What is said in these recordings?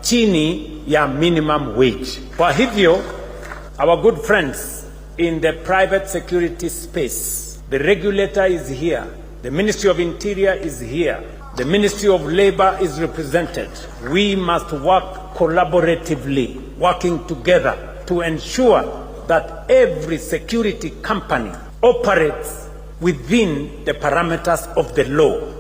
chini ya minimum wage. Kwa hivyo, our good friends in the private security space, the regulator is here, the Ministry of Interior is here, the Ministry of Labor is represented. We must work collaboratively, working together to ensure that every security company operates within the parameters of the law.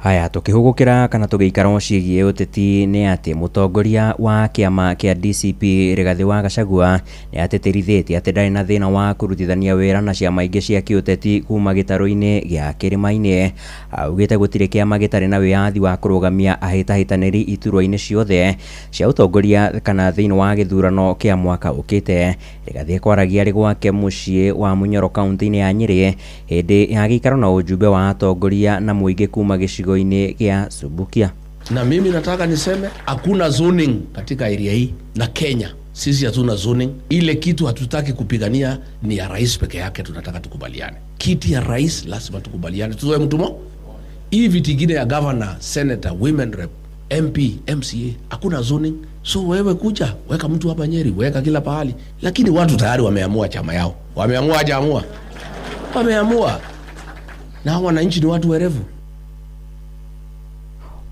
Haya, tukihugukira kana tugiikara ciĩgiĩ ũteti nĩ atĩ mũtongoria wa kĩama kĩa DCP Rigathĩ wa Gachagua nĩ atĩtĩrithĩtie atĩ ndarĩ na thĩna wa kũrutithania wĩra na ciama ingĩ cia kĩũteti kuma gĩtarũ-inĩ gĩa kĩrĩma-inĩ. Augĩte gũtirĩ kĩama gĩtarĩ na wĩyathi wa kũrũgamia ahĩtahĩtanĩri iturwa-inĩ ciothe cia ũtongoria kana thĩinĩ wa gĩthurano kĩa mwaka ũkĩte. Rigathĩ kwaragia arĩ gwake mũciĩ wa Munyoro kaunti-inĩ ya Nyĩrĩ hĩndĩ ya gĩikaro na ũjumbe wa atongoria na mũingĩ kuma gĩcigo gĩa Subukia. Na mimi nataka niseme hakuna zoning katika area hii na Kenya. Sisi hatuna zoning. Ile kitu hatutaki kupigania ni ya rais peke yake, tunataka tukubaliane. Kiti ya rais lazima tukubaliane, tuzoe mtumo. Hii viti ingine ya governor, senator, women rep, MP, MCA, hakuna zoning. So wewe kuja weka mtu hapa Nyeri, weka kila pahali, lakini watu tayari wameamua chama yao. Wameamua hajaamua, wameamua, na wananchi ni watu werevu.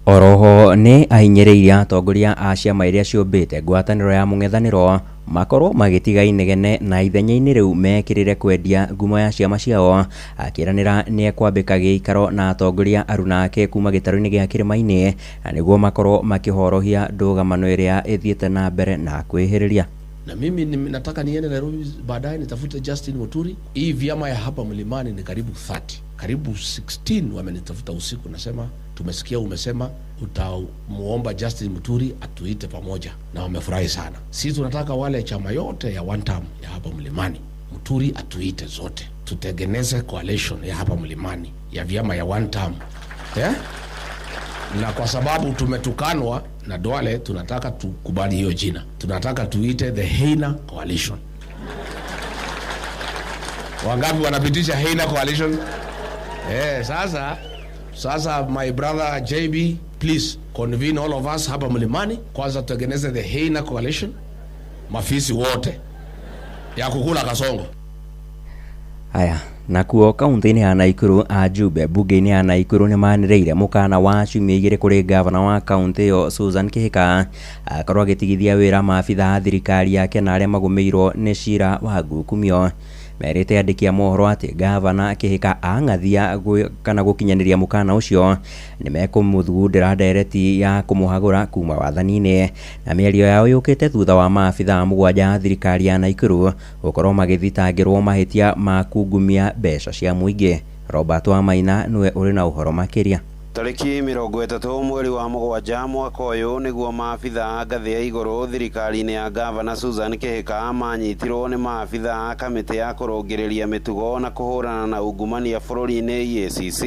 Oroho nĩ ahinyĩrĩirie atongoria a ciama iria ciũmbĩte ngwatanĩro ya mũng'ethanĩro makorwo magĩtiga inegene na ithenya-inĩ rĩu mekĩrĩre kwendia ngumo ya ciama ciao. Akĩranĩra nĩ ekwambĩka gĩikaro na atongoria aruna ake kuma gĩtarũ-inĩ gĩa kĩrĩma-inĩ na nĩguo makorwo makĩhorohia ndũgamano ĩrĩa ĩthiĩte na mbere na kwĩhĩrĩria. Na mimi nataka niende Nairobi baadaye nitafute Justin Muturi. Hii vyama ya hapa mlimani ni karibu 30, karibu 16 wamenitafuta usiku, nasema tumesikia umesema utamuomba Justin Muturi atuite pamoja, na wamefurahi sana. Sisi tunataka wale chama yote ya one term ya hapa mlimani, Muturi atuite zote, tutengeneze coalition ya hapa mlimani ya vyama ya one term, yeah? Na kwa sababu tumetukanwa na Duale, tunataka tukubali hiyo jina, tunataka tuite the Heina Coalition. Wangapi wanapitisha Heina Coalition? Sasa my brother JB, please convene all of us hapa mlimani, kwanza tutengeneze the Heina Coalition, mafisi wote ya kukula kasongo. Haya, nakuo kaunti-inĩ ya Naikuru ajumbe bunge-inĩ ya Naikuru nĩ manĩrĩire mũkana wa ciumia igĩrĩ kũrĩ gavana wa kaunti ĩyo Susan Kihika akorwo agĩtigithia wĩra maabitha a thirikari yake na arĩa magũmĩirwo nĩ cira wa ngukumio. Merĩte andĩki a mohoro atĩ gavana Kihika ang'athia kana gũkinyanĩria mũkana ũcio nĩ mekũmũthugundĩra ndereti ya kũmũhagũra kuma wathani-inĩ. Na mĩario yao yũkĩte thutha wa maabitha mũgwanja a thirikari ya Naikuru gũkorwo magĩthitangĩrwo mahĩtia ma kungumia mbeca cia mũingĩ. Robert Wamaina nĩwe ũrĩ na ũhoro makĩria. Tarĩki 30 mweri wa mũgwanja mwaka ũyũ nĩguo maabitha a ngathĩ ya igũrũ thirikari-inĩ ya gavana Susan Kihika manyitirwo nĩ maabitha a kamĩtĩ ya kũrũngĩrĩria mĩtugo na kũhũrana na ungumania bũrũri-inĩ EACC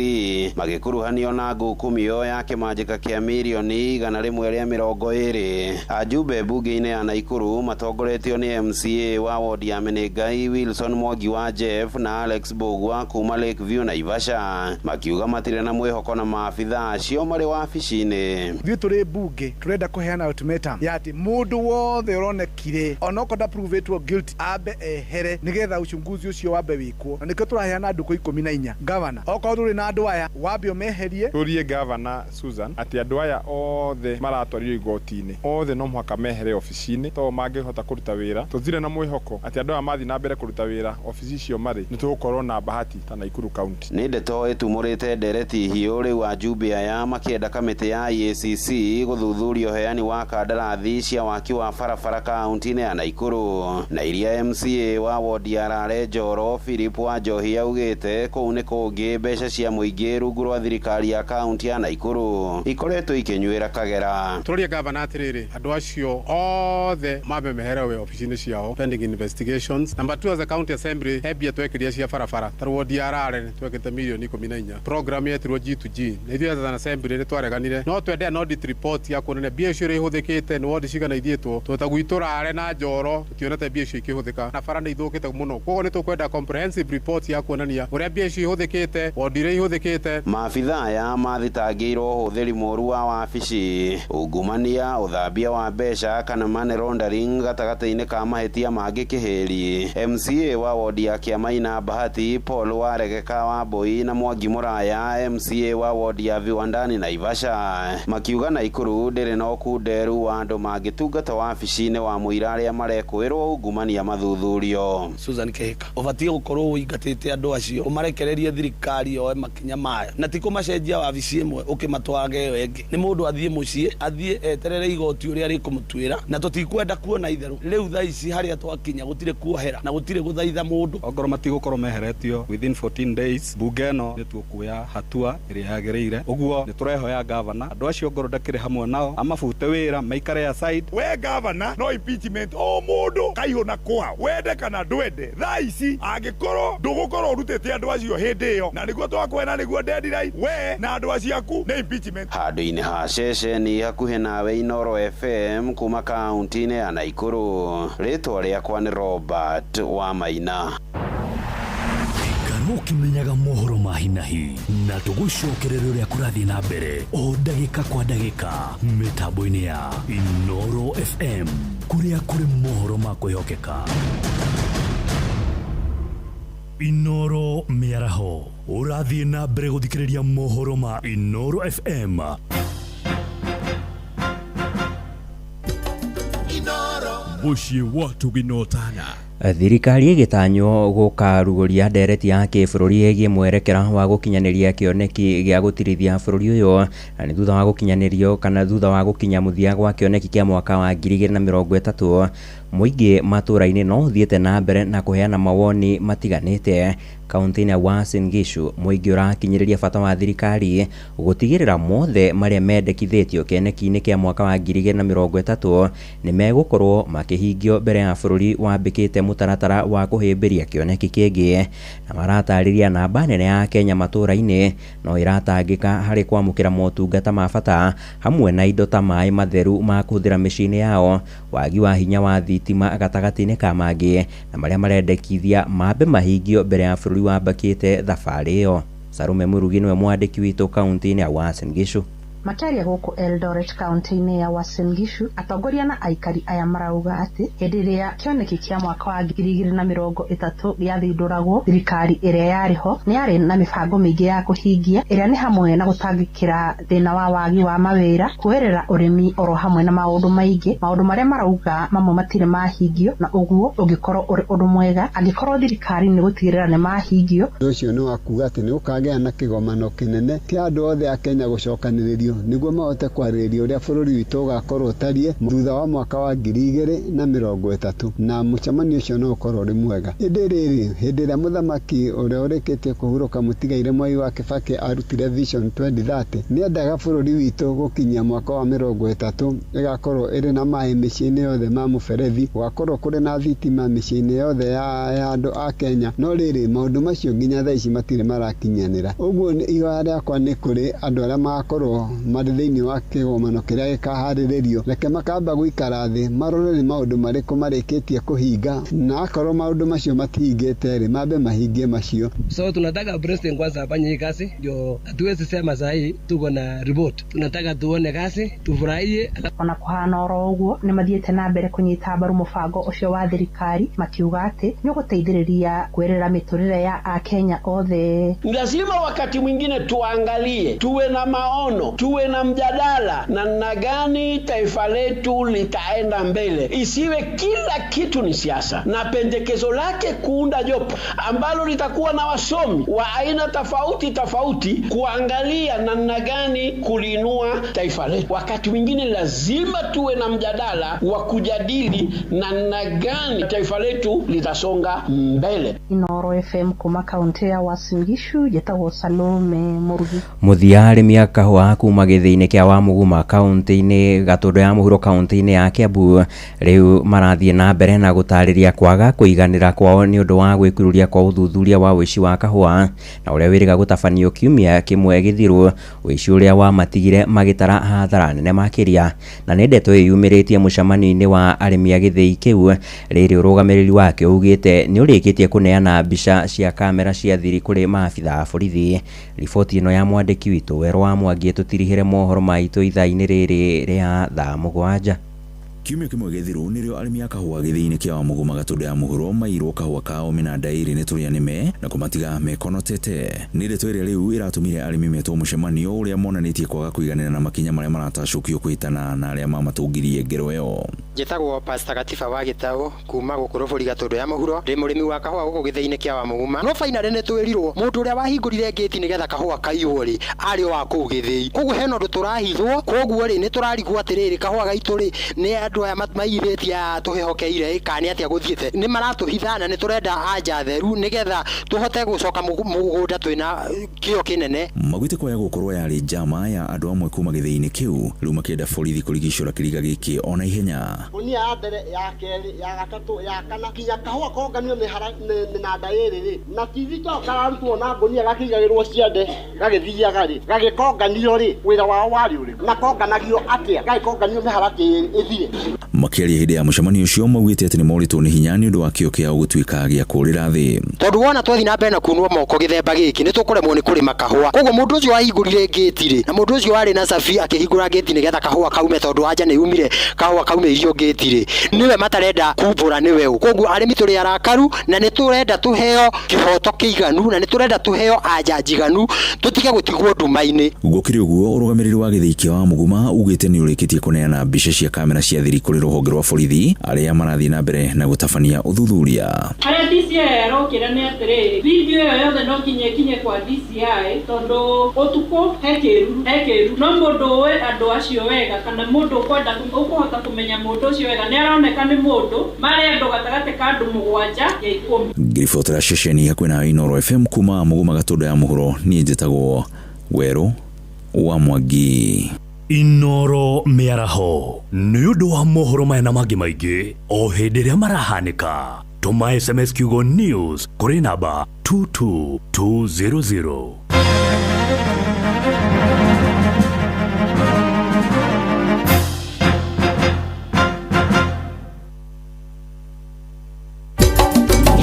magĩkuruhanio na ngukumio ya kĩmanjĩka kĩa mirioni 120. Ajumbe bunge-inĩ ya Naikuru matongoretio nĩ MCA wa wodi ya Menengai Wilson Mwangi wa Jeff na Alex Mbugua kuma Lakeview Naivasha makiuga matirĩ na mwĩhoko na maabitha acio marĩ wabici-inĩ. Ithuĩ tũrĩ bunge tũrenda kũheana ultimatum ya atĩ mũndũ wothe ũronekire onokorwo ndaprovetwo guilty ambe ehere nĩgetha uchunguzi ũcio wambe wĩkwo, na nĩkĩo tũraheana ndukũ 14. Gavana, okorwo ndũrĩ na andũ aya wambe ũmeherie. Tũrie gavana Susan atĩ andũ aya othe maratwarirwo igoti-inĩ othe no mũhaka mehere obici-inĩ to mangĩhota kũruta wĩra. Tũthire na mwĩhoko atĩ andũ aya mathiĩ na mbere kũruta wĩra obici icio marĩ nĩ tũgũkorwo na bahati ta Naikuru County. Nĩ ndeto ĩtumũrĩte ndereti hiũ rĩu ajumbe aya makĩenda kamĩtĩ ya EACC gũthuthuria ũheani wa kandarathi cia waki wa barabara kaunti-inĩ ya Naikuru na iria MCA wa wodi ya Rare Njoro Philip wa Njohi augĩte kũu nĩ kũngĩ mbeca cia mũingĩ rungu rwa thirikari ya kaunti ya Naikuru ikoretwo ikĩnyuĩra kagera. Tũroria gavana atĩrĩrĩ, andũ acio othe mambe mehere we obici-inĩ ciao pending investigations. Number 2, as a county assembly he mbia twekĩria cia barabara ta wodi ya Rare twekĩte mirioni 14. Program yetirwo G2G Na ithuĩ as an assembly nĩ twareganire, no twende an audit report ya kuonania mbia icio iria ihũthĩkĩte nĩ wodi cigana ithiĩtwo, tondũ ta gwitũ Rare na Njoro tũtionete mbia icio ikĩhũthĩka, na bara nĩ ithũkĩte mũno. Koguo nĩ tũkwenda comprehensive report ya kuonania ũrĩa mbia icio ihũthĩkĩte, wodi iria ihũthĩkĩte. Maabitha aya mathitangĩirwo ũhũthĩri mũru wa wabici, ungumania, ũthambia wa mbeca kana money laundering gatagatĩ-inĩ ka mahĩtia mangĩ kĩhĩri. MCA wa wodi ya Kĩamaina Bahati Paul Waregeka wa Mbui na Mwangi Mũraya MCA wa wodi ya Viwandani Naivasha makiuga Naikuru ndĩrĩ na ũkunderu wa andũ mangĩtungata wabici-inĩ wa mũira arĩa marekũĩrwo ungumania mathuthurio. Susan Kihika ũbatiĩ gũkorwo ũingatĩte andũ acio ũmarekererie thirikari yoe makinya mayo, na ti kũmacenjia wabici ĩmwe ũkĩmatwarage ĩyo ĩngĩ. Nĩ mũndũ athiĩ mũciĩ, athiĩ eterere igoti ũrĩa rĩkũmũtuĩra, na tũtikwenda kuona itherũ. Rĩu thaa ici harĩa twakinya gũtirĩ kuohera na gũtirĩ gũthaitha mũndũ. Ongorwo matigũkorwo meheretio within 14 days, bunge ĩno nĩ tũkuoya hatua ĩrĩa yagĩrĩire. Ũguo nĩ tũrehoya gavana andũ acio ngorwo ndakĩrĩ hamwe nao amabute wĩra maikare aside. We gavana no impeachment o mũndũ kaihũ na kwa wende kana ndwende. Thaa ici angĩkorwo ndũgũkorwo ũrutĩte andũ acio hĩndĩ ĩyo, na nĩguo twakwena nĩguo deadline, we na andũ acio aku nĩ impeachment. Handũ-inĩ ha ceceni hakuhĩ nawe Inooro FM kuma kaunti-inĩ ya Naikuru, rĩtwa rĩakwa nĩ Robert Wamaina. Ikara ũkĩmenyaga mohoro ma hi na hi na tũgũcokerere ũrĩa kũrathiĩ na mbere o ndagĩka kwa ndagĩka mĩtambo-inĩ ya Inooro FM kũrĩa kũrĩ mohoro ma kwĩhokeka. Inooro mĩaraho ũrathiĩ na mbere gũthikĩrĩria mohoro ma Inooro FM. Mũciĩ wa Tũginotana. Thirikari ĩgĩtanywo gũkarugũria ndereti ya kĩbũrũri ĩgiĩ mwerekera wa gũkinyanĩria kĩoneki gĩa gũtirithia bũrũri ũyũ, na nĩ thutha wa gũkinyanĩrio kana thutha wa gũkinya mũthia gwa kĩoneki kĩa mwaka wa 2030. Mũingĩ matũũra-inĩ no ũthiĩte na mbere na kũheana mawoni matiganĩte. Kaunti-inĩ ya Uasin Gishu mũingĩ ũrakinyĩrĩria bata wa thirikari gũtigĩrĩra mothe marĩa mendekithĩtio kĩoneki-inĩ kĩa mwaka wa 2030 nĩ megũkorwo makĩhingio mbere ya bũrũri wambĩkĩte mũtaratara wa kũhĩmbĩria kĩoneki kĩngĩ, na maratarĩria namba nene ya Kenya matũũra-inĩ no ĩratangĩka harĩ kwamũkĩra motungata ma bata hamwe na indo ta maĩ matheru ma kũhũthĩra mĩciĩ-inĩ yao, wagi wa hinya wa thitima gatagatĩ-inĩ ka mangĩ, na marĩa marendekithia mambe mahingio mbere ya bũrũri wambakĩte thabarĩ ĩyo. Sarume Murugi nĩwe mwandĩki witũ kaunti-inĩ ya Uasin Gishu. Makĩaria gũkũ Eldoret kaunti-inĩ ya Uasin Gishu, atongoria na aikari aya marauga atĩ hĩndĩ ĩrĩa kĩoneki kĩa mwaka wa 2030 gĩathundũragwo, thirikari ĩrĩa yarĩ ho nĩ yarĩ na mĩbango mĩingĩ ya kũhingia ĩrĩa nĩ hamwe na gũtangĩkĩra thĩna wa wagi wa mawĩra, kuoerera ũrĩmi oro hamwe na maũndũ maingĩ. Maũndũ marĩa marauga mamwe matirĩ mahingio, na ũguo ũngĩkorwo ũrĩ ũndũ mwega angĩkorwo thirikari nĩ gũtigĩrĩra nĩ mahingio. Ũndũ ũcio nĩ wa kuga atĩ nĩ gũkagĩa na kĩgomano kĩnene kĩa andũ othe a Kenya gũcokanĩrĩrio nĩguo mahote kwarĩrĩria ũrĩa bũrũri witũ ũgakorwo ũtariĩ thutha wa mwaka wa 2030, na mũcemanio ũcio no ũkorwo ũrĩ mwega. Ĩndĩ rĩrĩ, hĩndĩ ĩrĩa mũthamaki ũrĩa ũrĩkĩtie kũhurũka mũtigaire Mwai wa Kibaki arutire Vision 2030, nĩendaga bũrũri witũ gũkinyia mwaka wa 30 ĩgakorwo ĩrĩ na maĩ mĩciĩ-inĩ yothe ma mũberethi, gũgakorwo kũrĩ na thitima mĩciĩ-inĩ yothe ya andũ a Kenya. No rĩrĩ, maũndũ macio nginya thaa ici matirĩ marakinyanĩra. Ũguo ihoya rĩakwa nĩ kũrĩ andũ arĩa magakorwo marĩ thĩinĩ wa kĩgomano kĩrĩa gĩkaharĩrĩrio, reke makamba gũikara thĩ marore nĩ maũndũ marĩkũ marĩkĩtie kũhinga, na akorwo maũndũ macio matihingĩte rĩ, mambe mahingie macio. So tunataka president kwanza afanye hii kazi, ndio hatuwezi sema saa hii tuko na report. Tunataka tuone kazi, tufurahie. Ona kuhana oro ũguo nĩ mathiĩte na mbere kũnyita mbaru mũbango ũcio wa thirikari, makiuga atĩ nĩ ũgũteithĩrĩria kwĩrĩra mĩtũrĩre ya Akenya othe. Lazima wakati mwingine tuangalie, tuwe na maono, tuwe na mjadala namna gani taifa letu litaenda mbele, isiwe kila kitu ni siasa. Na pendekezo lake kuunda jopo ambalo litakuwa na wasomi wa aina tofauti tofauti kuangalia namna gani kuliinua taifa letu. Wakati mwingine lazima tuwe na mjadala wa kujadili namna gani taifa letu litasonga mbele. Inooro FM kuma kaunti ya Uasin Gishu, njĩtagwo Salome Murugi. Mũthia arĩmi a kahũa kuma kuma gĩthĩi-inĩ kĩa Wamũguma kaunti-inĩ Gatũndũ ya mũhuro kaunti-inĩ ya Kiambu rĩu marathiĩ na mbere na gũtarĩria kwaga kũiganĩra kwao nĩ ũndũ wa gwĩkururia kwa ũthuthuria wa ũici wa kahũa na ũrĩa wĩrĩga gũtabanio kiumia kĩmwe gĩthiru, ũici ũrĩa wamatigire magĩtara hathara nene makĩria. Na nĩ ndeto ĩyumĩrĩtie mũcemanio-inĩ wa arĩmi a gĩthĩi kĩu rĩrĩ ũrũgamĩrĩri wake ugĩte nĩ ũrĩkĩtie kũneana mbica cia kamera cia thiri kũrĩ maabitha a borithi. Riboti ĩno ya mwandĩki witũ Werũ wa Mwangi ĩtũtirihĩre mohoro maitũ ithaa-inĩ rĩrĩ rĩa thaa 7. Kiumia kĩmwe gĩthiru nĩrĩo arĩmi a kahũa gĩthĩi-inĩ kĩa Wamũguma Gatũndũ ya mũhuro mairwo kahũa kao mĩnanda ĩrĩ nĩ tũrĩa nĩme na kũmatiga mekonotete. Nĩ ndeto ĩrĩa rĩu ĩratũmire arĩmi metwo mũcemanio ũrĩa monanĩtie kwaga kũiganĩra na makinya marĩa maratacũkio kũhĩtana na arĩa mamatũngirie ngero ĩyo. Njĩtagwo Pastor Gatiba wa Gĩtaũ kuma gũkũ Rũbũri Gatũndũ ya mũhuro, ndĩ mũrĩmi wa kahũa gũkũ gĩthĩi-inĩ kĩa Wamũguma. No finally nĩ twĩrirwo mũndũ ũrĩa wahingũrire ngĩti nĩgetha kahũa kaiywo rĩ arĩ o wa kũu gĩthĩi, koguo hena ũndũ tũrahithwo, koguo rĩ nĩ tũrarigwo atĩrĩrĩ, kahũa gaitũ rĩ nĩ andũ aya maiyithĩtie aya tũhehokeire kana nĩ atĩa gũthiĩte, nĩ maratũhitha na nĩ tũrenda anja theru nĩgetha tũhote gũcoka mũgũnda twĩna kĩo kĩnene. Maugĩte kwaya gũkorwo yarĩ njama ya andũ amwe kuma gĩthĩi-inĩ kĩu rĩu makĩenda borithi kũrigicũra kĩriga gĩkĩ ona ihenya. Ngunia ya mbere, ya kerĩ, ya gatatũ, ya kana, nginya kahũa konganio mĩnanda ĩrĩ rĩ, na tithi to kararutwo na ngunia gakĩigagĩrwo ciande gagĩthiaga rĩ, gagĩkonganio rĩ, wĩra wao warĩ ũrĩkũ? Na konganagio atĩa? Gagĩkonganio mĩharatĩ ĩthire. Makĩaria hĩndĩ ya mũcemanio ũcio maugĩte atĩ nĩ morĩtwo nĩ hinya nĩ ũndũ wa kĩo kĩao gũtuĩka gĩa kũũrĩra thĩ. Tondũ wona twathiĩ na mbere na kunwo moko gĩthemba gĩkĩ nĩ tũkũremwo nĩ kũrĩma kahũa, koguo mũndũ ũcio wahingũrire ngĩti rĩ, na mũndũ ũcio warĩ na cabi akĩhingũra ngĩti nĩgetha kahũa kaume, tondũ anja nĩ yumire kahũa kaume irio ngĩti rĩ, nĩwe matarenda kumbũra nĩwe ũ. Koguo arĩmi tũrĩ arakaru na nĩ tũrenda tũheo kĩhoto kĩiganu na nĩ tũrenda tũheo anja njiganu, tũtige gũtigwo nduma-inĩ. Gũkĩrĩ ũguo, ũrũgamĩrĩri wa gĩthĩi kĩa Wamũguma ugĩte nĩ ũrĩkĩtie kũneana mbica cia kamera cia thiri kũrĩ rũhonge rwa borithi arĩa marathiĩ na mbere na gũtabania ũthuthuria. Harĩa DCI arokĩra nĩ atĩrĩrĩ, video ĩyo yothe no nginya ĩkinye kwa DCI tondũ ũtukũ he kĩruru, no mũndũ ũĩ andũ acio wega kana mũndũ ũkwenda ũkũhota kũmenya mũndũ ũcio wega nĩ aroneka nĩ mũndũ marĩ andũ gatagatĩ ka andũ 7 ya 10. Ngĩribotera ceceni hakuhĩ na Inooro FM kuma Mũguma Gatũndũ ya mũhuro, niĩ njĩtagwo Werũ wa Mwangi. Inooro mĩaraho nĩ ũndũ wa mohoro maya na mangĩ maingĩ o hĩndĩ ĩrĩa marahanĩka. Tũma SMS kiugo news kũrĩ namba 22200.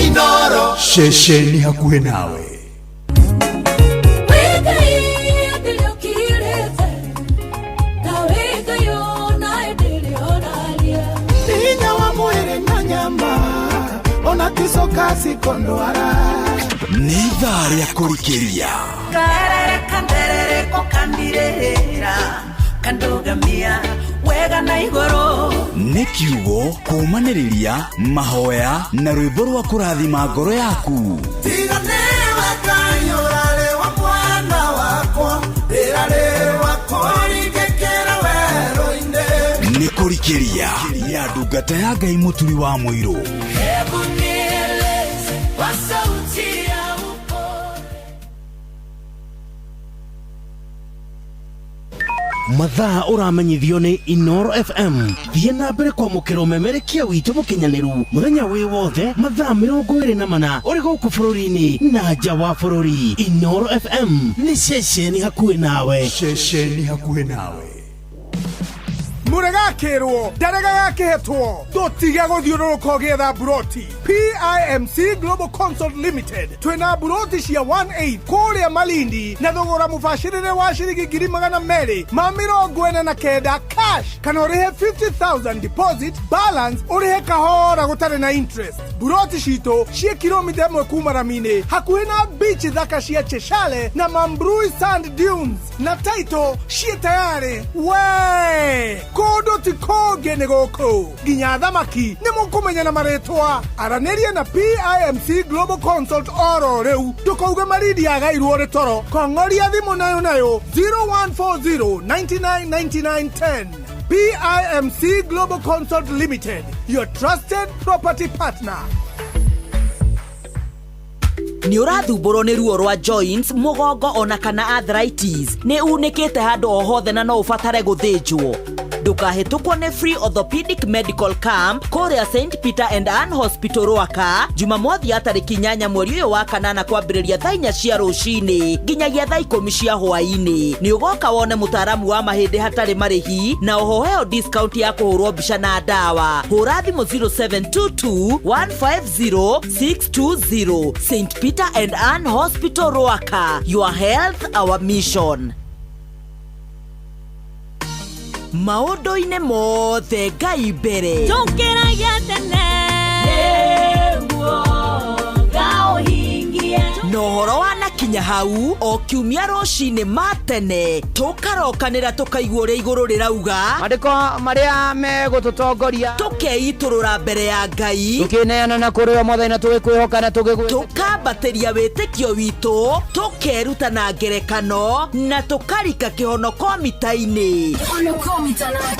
Inooro ceceni hakuhĩ nawe. Nĩ ithaa rĩa kũrikĩria karere kanderereko kandirĩrĩra kandũgamia wega na igũrũ. Nĩ kiugo kũũmanĩrĩria mahoya na rwĩmbo rwa kũrathima ngoro yaku. Tiga nĩwe Ngai ũrarĩ wa mwana wakwa, ndĩrarĩ wa kũringĩkĩra werũ-inĩ. Nĩ kũrikĩria ya ndungata ya Ngai Mũturi wa Mũirũ. Hebu nieleze kwa sauti ya upole. Mathaa ũramenyithio nĩ Inooro FM. Thiĩ na mbere kwamũkĩra ũmemerekia witũ mũkinyanĩru mũthenya wĩ wothe mathaa 24 ũrĩ gũkũ bũrũri-inĩ na nja wa bũrũri. Inooro FM nĩ ceceni hakuhĩ nawe. Ceceni hakuhĩ nawe. Mũregakĩrwo ndarega gakĩhetwo tũtige gũthiũrũrũka ũgĩetha mburoti. PIMC Global Consult Limited twĩna mburoti cia 18 kũrĩa Malindi na thogora mũbacĩrĩre wa ciringi 249,000 cash, kana ũrĩhe 50,000 deposit, balance ũrĩhe kahora gũtarĩ na interest. Mburoti citũ ciĩ kilomita 1 kuma rami-inĩ hakuhĩ na beach thaka cia Cheshale na Mambrui Sand Dunes, na title ciĩ tayarĩ. We kũndũ ti kũngĩ nĩ gũkũ, nginya thamaki nĩ mũkũmenya na marĩtwa. Aranĩria na PIMC Global Consult oro rĩu, ndũkauge Malindi yagairwo rĩ toro. Kong'oria thimũ nayo nayo 0140 99 99 10. PIMC Global Consult Limited, your trusted property partner. Nĩ ũrathumbũrwo nĩ ruo rwa joints, mũgongo ona kana arthritis, nĩ unĩkĩte handũ o hothe na no ũbatare gũthĩnjwo. Ndũkahĩtũkwo nĩ free orthopedic medical camp kũrĩa St Peter and Ann Hospital Rwaka, Jumamothi ya tarĩki 8 mweri ũyũ wa kanana kwambĩrĩria thaa 4 cia rũcinĩ nginyagia thaa 10 cia hwaĩ-inĩ. Nĩ ũgoka wone mũtaaramu wa mahĩndĩ hatarĩ marĩhi na oho heo discount ya kũhũrwo mbica na ndawa. Hũra thimũ 0722 150 620. St Peter and Ann Hospital Rwaka, your health our mission. Maũndũ-inĩ mothe Ngai mbere. Tũkĩragia tene nĩguo ngaũhingie. Na ũhoro wanakinya hau o kiumia rũcinĩ ma tene tũkarokanĩra tũkaigua ũrĩa igũrũ rĩrauga, Maandĩko marĩa megũtũtongoria, tũkeitũrũra mbere ya Ngai, tũkĩneana na kũrĩ o Mwathani na tũgĩkwĩhoka na tũgĩgwĩtĩkia, tũkambatĩria wĩtĩkio witũ, tũkeruta na ngerekano na tũkarika kĩhonoko mita-inĩ,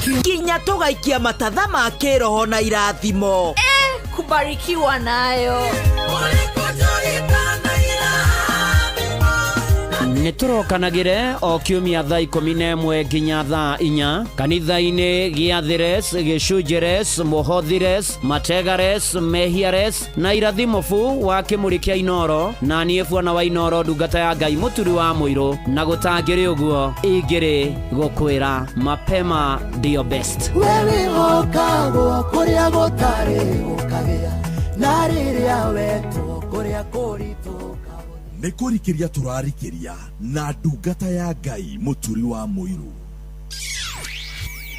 nginya tũgaikia matatha ma kĩroho na irathimo. Kubarikiwa nayo. Nĩ tũrokanagĩre o kiumia thaa 11 nginya thaa 4 kanitha-inĩ gĩathĩres, gĩcunjĩres, mũhothires, mategares, mehiares na irathimo bu wa kĩmũrĩ kĩa Inoro na niĩ bwana wa Inoro, ndungata ya Ngai mũturi wa mũirũ, na gũtangĩrĩ ũguo ingĩrĩ gũkwĩra mapema ndio best. We wĩhokagwo kũrĩa gũtarĩ gũkagĩa, na rĩrĩa wetwo kũrĩa kũritũ. Nĩ kũrikĩria tũrarikĩria na ndungata ya Ngai mũturi wa mũirũ.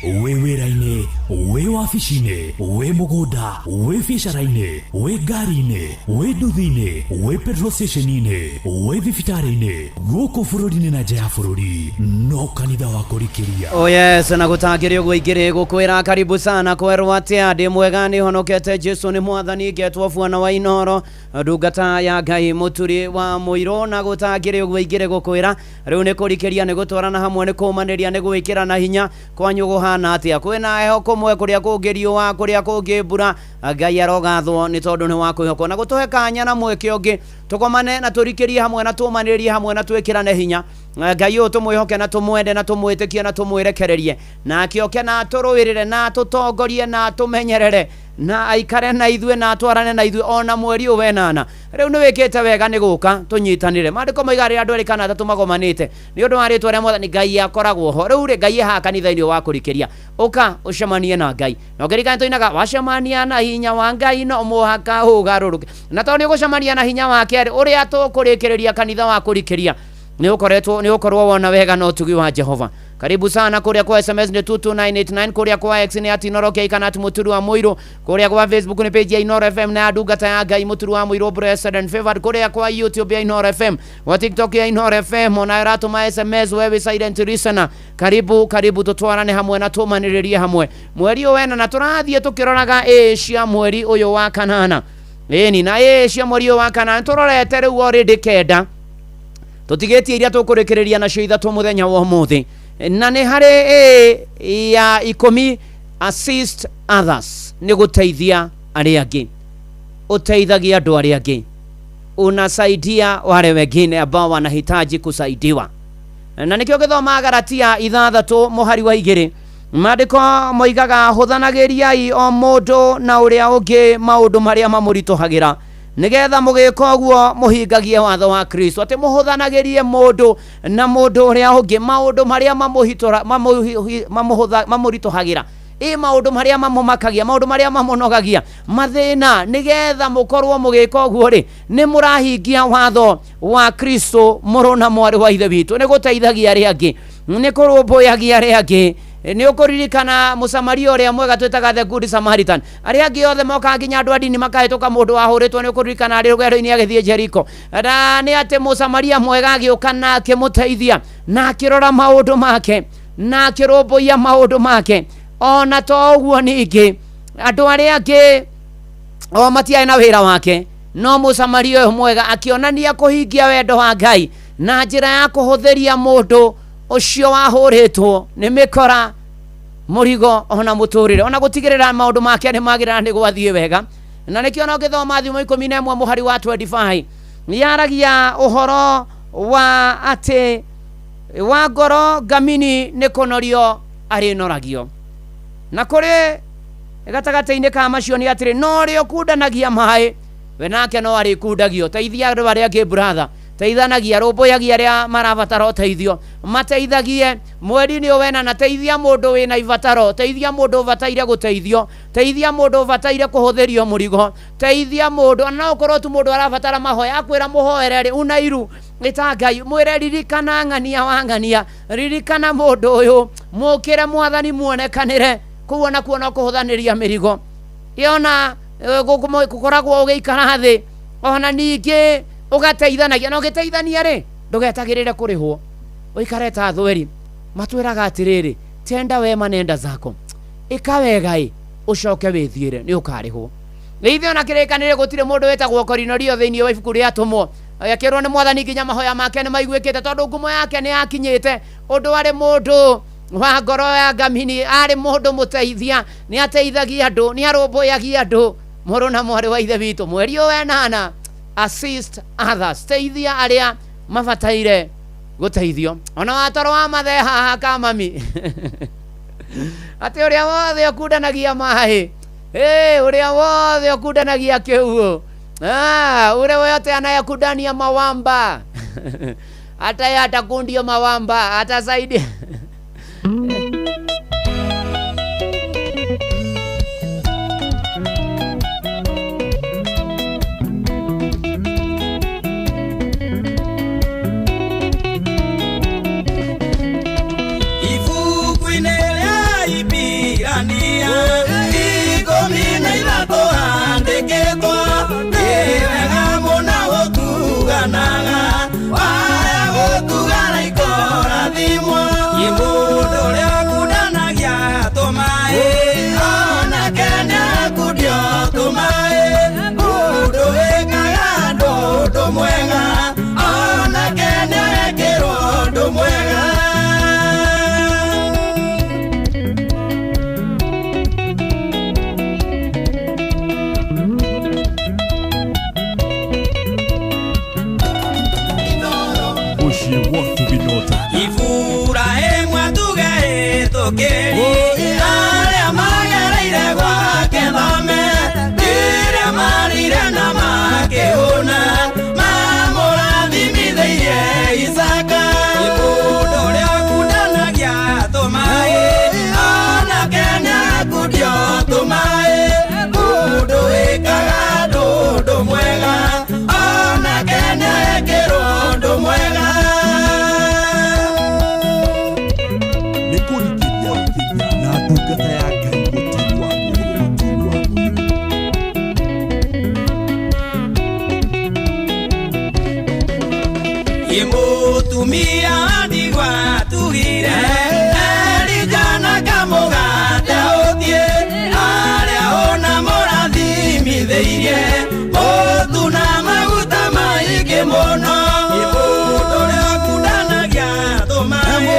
Wĩ wĩra-inĩ, wĩ wabici-inĩ, wĩ mũgũnda, wĩ biacara-inĩ, wĩ ngari-inĩ, wĩ nduthi-inĩ, wĩ petrol station-inĩ, wĩ thibitarĩ-inĩ, gũkũ bũrũri-inĩ na nja ya bũrũri, no kanitha wa kũrikĩria. Oh yes, na gũtangĩrĩ ũguo ingĩrĩ gũkwĩra karibu sana kwerwo atĩa, ndĩ mwega, nĩ honokete, Jesu nĩ mwathani, ngetwo bwana wa Inoro, ndungata ya Ngai mũturi wa mũirũ, na gũtangĩrĩ ũguo ingĩrĩ gũkwĩra rĩu nĩ kũrikĩria, nĩ gũtwarana hamwe, nĩ kũmanĩria, nĩ gwĩkĩra na hinya. Kwanyu kũhana atĩa? Kwĩna heho kũmwe, kũrĩa kũngĩ riũa, kũrĩa kũngĩ mbura. Ngai arogathwo nĩ tondũ nĩ wa kwĩhokwo na gũtũhe kanya na mweke ũngĩ tũkomane na tũrikĩrie hamwe na tũmanĩrĩrie hamwe na twĩkĩrane hinya. Ngai ũyũ tũmwĩhoke na tũmwende na tũmwĩtĩkie na tũmwĩrekererie, nake oke na atũrũĩrĩre na atũtongorie na atũmenyerere na aikare na ithuĩ na atwarane na ithuĩ ona mweri ũyũ wenana. Rĩu nĩ wĩkĩte wega nĩ gũka tũnyitanĩre. Maandĩko moigaga rĩrĩa andũ erĩ kana atatũ magomanĩte nĩ ũndũ wa rĩtwa rĩa Mwathani, Ngai akoragwo ho. Rĩu rĩ, Ngai e haha kanitha-inĩ wa kũrikĩria, ũka ũcemanie na Ngai. Na ũngĩririkana tũinaga wacemania na hinya wa Ngai no mũhaka ũgarũrũke, na tondũ nĩ ũgũcemania na hinya wake rĩ, ũrĩa tũkũrĩkĩrĩria kanitha wa kũrikĩria nĩ ũkoretwo nĩ ũkorwo wona wega na ũtugi wa Jehova. Karibu sana kũrĩa kwa SMS nĩ 22989, kũrĩa kwa X nĩ @Inoro K kana @Mũturi wa Mũirũ, kũrĩa kwa Facebook nĩ page ya Inoro FM na ya ndungata ya Ngai Mũturi wa Mũirũ Blessed and Favored, kũrĩa kwa YouTube ya Inoro FM, kwa TikTok ya Inoro FM, ona ũratũma SMS wewe silent listener. Karibu karibu tũtwarane hamwe na tũmanĩrĩrie hamwe mweri ũyũ wena, na tũrathiĩ tũkĩroraga ĩ cia mweri ũyũ wa kanana. Ĩni na ĩ cia mweri ũyũ wa kanana tũrorete rĩu already 9, tũtigĩtie iria tũkũrĩkĩrĩria nacio 3 mũthenya wa ũmũthĩ, na nĩ harĩ ĩ ya 10, assist others, nĩ gũteithia arĩa angĩ. Ũteithagia andũ arĩa angĩ, unasaidia wale wengine ambao wanahitaji kusaidiwa. Na nĩkĩo gĩthoma Galatia 6 mũhari wa 2, maandĩko moigaga hũthanagĩriai o mũndũ na ũrĩa ũngĩ maũndũ marĩa mamũritũhagĩra, nĩgetha mũgĩka ũguo mũhingagie watho wa Kristo. Atĩ mũhũthanagĩrie mũndũ na mũndũ ũrĩa ũngĩ maũndũ marĩa mamũritũhagĩra, ĩ maũndũ marĩa mamũmakagia, maũndũ marĩa mamũnogagia, mathĩna, nĩgetha mũkorwo mũgĩka ũguo rĩ, nĩ mũrahingia watho wa Kristo. Mũrũ na mwarĩ wa Ithe witũ, nĩ gũteithagia arĩa angĩ, nĩ kũrũmbũyagia arĩa angĩ. Nĩ ũkũririkana Mũsamaria ũrĩa mwega twĩtaga the good Samaritan, arĩa angĩ othe mokaga nginya andũ a ndini makahĩtũka mũndũ wahũrĩtwo, nĩ ũkũririkana arĩ rũgendo-inĩ agĩthiĩ Jeriko, na nĩ atĩ Mũsamaria mwega agĩũka na akĩmũteithia na akĩrora maũndũ make na akĩrũmbũiya maũndũ make. Ona to ũguo ningĩ andũ arĩa angĩ o matiarĩ na wĩra wake, no Mũsamaria ũyũ mwega akĩonania kũhingia wendo wa Ngai na njĩra ya kũhũthĩria mũndũ ũcio wahũrĩtwo nĩ mĩkora mũrigo ona mũtũrĩre, ona gũtigĩrĩra maũndũ make nĩ magĩrĩra nĩ gwathiĩ wega. Na nĩkĩo ona ũngĩthoma Thimo 11 mũhari wa 25, Yaragia ũhoro wa atĩ wa ngoro ngamini nĩ kũnorio arĩnoragio. Na kũrĩ gatagatĩ-inĩ ka macio nĩ atĩrĩ, no ũrĩa ũkundanagia maĩ we nake no arĩkundagio. Teithia andũ arĩa angĩ brother, teithanagia, rũmbũyagia arĩa marabatara ũteithio, mateithagie mweri-inĩ ũyũ wena, na teithia mũndũ wĩna ibataro, teithia mũndũ ũbataire gũteithio, teithia mũndũ ũbataire kũhũthĩrio mũrigo, teithia mũndũ, ona no ũkorwo tu mũndũ arabatara mahoya, akwĩra mũhoere rĩ, una iru ĩta Ngai, mwĩre ririkana ng'ania wa ng'ania, ririkana mũndũ ũyũ, mũkĩre mwathani muonekanĩre. Kũu onakuo no kũhũthanĩria mĩrigo. Yona gũkoragwo ũgĩikara thĩ, ona ningĩ ũgateithanagia, na ũgĩteithania rĩ, ndũgetagĩrĩre kũrĩhwo, ũikare ta thweri. Matwĩraga atĩrĩrĩ, tenda wema nenda zako, ĩka wega ĩ, ũcoke wĩthiĩre, nĩ ũkarĩhwo. Ithuĩ ona kĩrĩkanĩro gũtirĩ mũndũ wĩtagwo Korinorio thĩinĩ wa ibuku rĩa Atũmwo, akĩrwo nĩ mwathani nginya mahoya make nĩ maiguĩkĩte, tondũ ngumo yake nĩ yakinyĩte ũndũ arĩ mũndũ wa ngoro ya ngamini, arĩ mũndũ mũteithia, nĩ ateithagia andũ, nĩ arũmbũyagia andũ. Mũrũ na mwarĩ wa ithe witũ, mweri ũyũ wenana, assist others, teithia arĩa mabataire gũteithio. Ona watoro wa mathe haha ka mami atĩ ũrĩa wothe ũkundanagia maĩ, ũrĩa wothe ũkundanagia kĩhuũ, ule wote anayekundania mawamba hata yeye atakundio mawamba, atasaidia. Ibuku-inĩ rĩa Ibirania 13 handĩkĩtwo, nĩ wega mũno gũtuganaga, waya gũtugana ikorathimwo. Mũndũ ũrĩa ũkundanagia tũmaĩ, onake nĩakundio tũmaĩ. Mũndũ wĩkaga andũ ũndũ mwega, onake nĩekĩrwo ũndũ mwega. Iburahĩmu atugehĩtũkĩri, arĩa magereire gwake thome, rĩrĩa marire na makĩhũna, mamũrathimithĩirie Isaka. Mũndũ ũrĩa ũkundanagia tũmaĩ, onake nĩakundio tũmaĩ. Mũndũ wĩkaga andũ ũndũ mwega, onake nĩekĩrwo ũndũ mwega. Na ndungata ya Ngai mũturi wa mũrũ. Mũtumia wa ndigwa atugire, Elijah kamũgate ũthiĩ, arĩa ona mũrathimithĩirie, mũtu na maguta maingĩ mũno. Mũndũ ũrĩa ũkundanagia tũmaĩ,